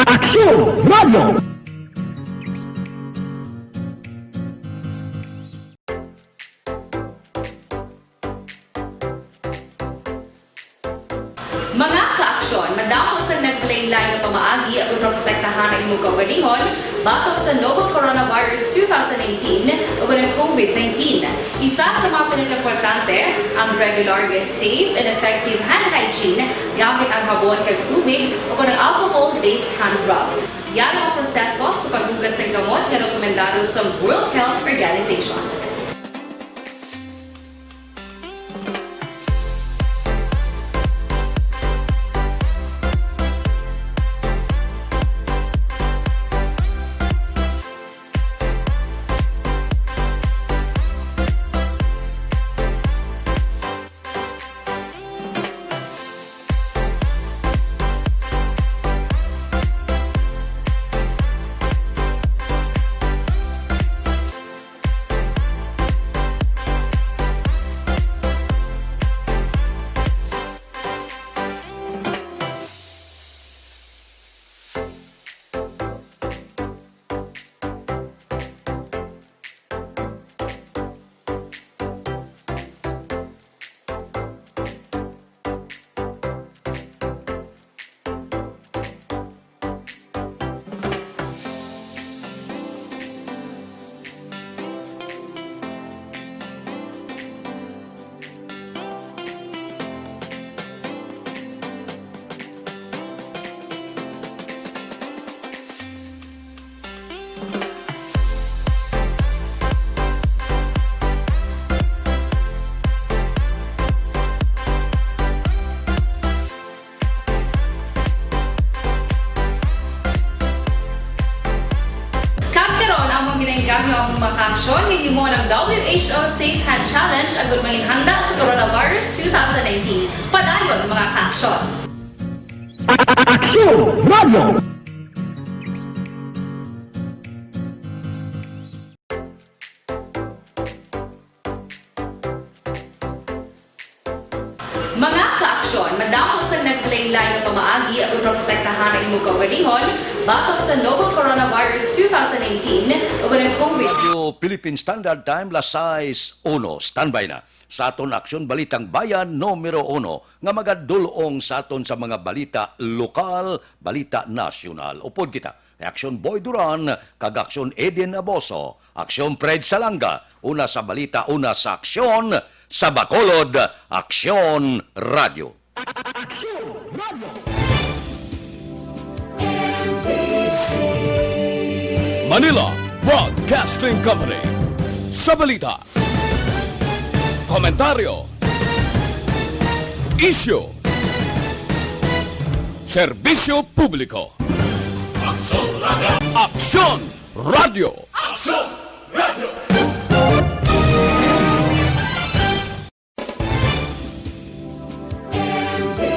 Aksyon Radio! Mga kaaksyon, madamo sang naglain-lain nga pamaagi aron maprotektahan ang imo kaugalingon batok sa novel coronavirus two thousand nineteen o ang COVID nineteen. Isa sa mga pinakaimportante, ang regular nga safe and effective hand hygiene gamit ang habon kag tubig o ang alcohol-based hand rub. Yara ang proseso sa paghugas sang kamot nga rekomendado sa World Health Organization. Ang mga kaaksyon, hinimo ang W H O Safe Hand Challenge agud mangin handa sa coronavirus two thousand nineteen. Padayon, mga kaaksyon. Aksyon Radio! Mga kaaksyon, madamo sang naglain-lain nga pamaagi agud maprotektahan ang imong kaugalingon batok sa novel coronavirus two thousand nineteen ug ang COVID. Radyo Philippine Standard Time, las sais uno. Standby na sa aton Aksyon Balitang Bayan numero uno nga magadul-ong sa aton sa mga balita lokal, balita nasyonal. Upod kita ni Aksyon Boy Duran kag Aksyon Eden Aboso, Aksyon Fred Salanga, una sa balita, una sa aksyon, sa Bacolod, Aksyon Radyo. Aksyon Radyo. Manila Broadcasting Company. Sa balita, komentaryo, isyu, serbisyo publiko. Aksyon Radyo.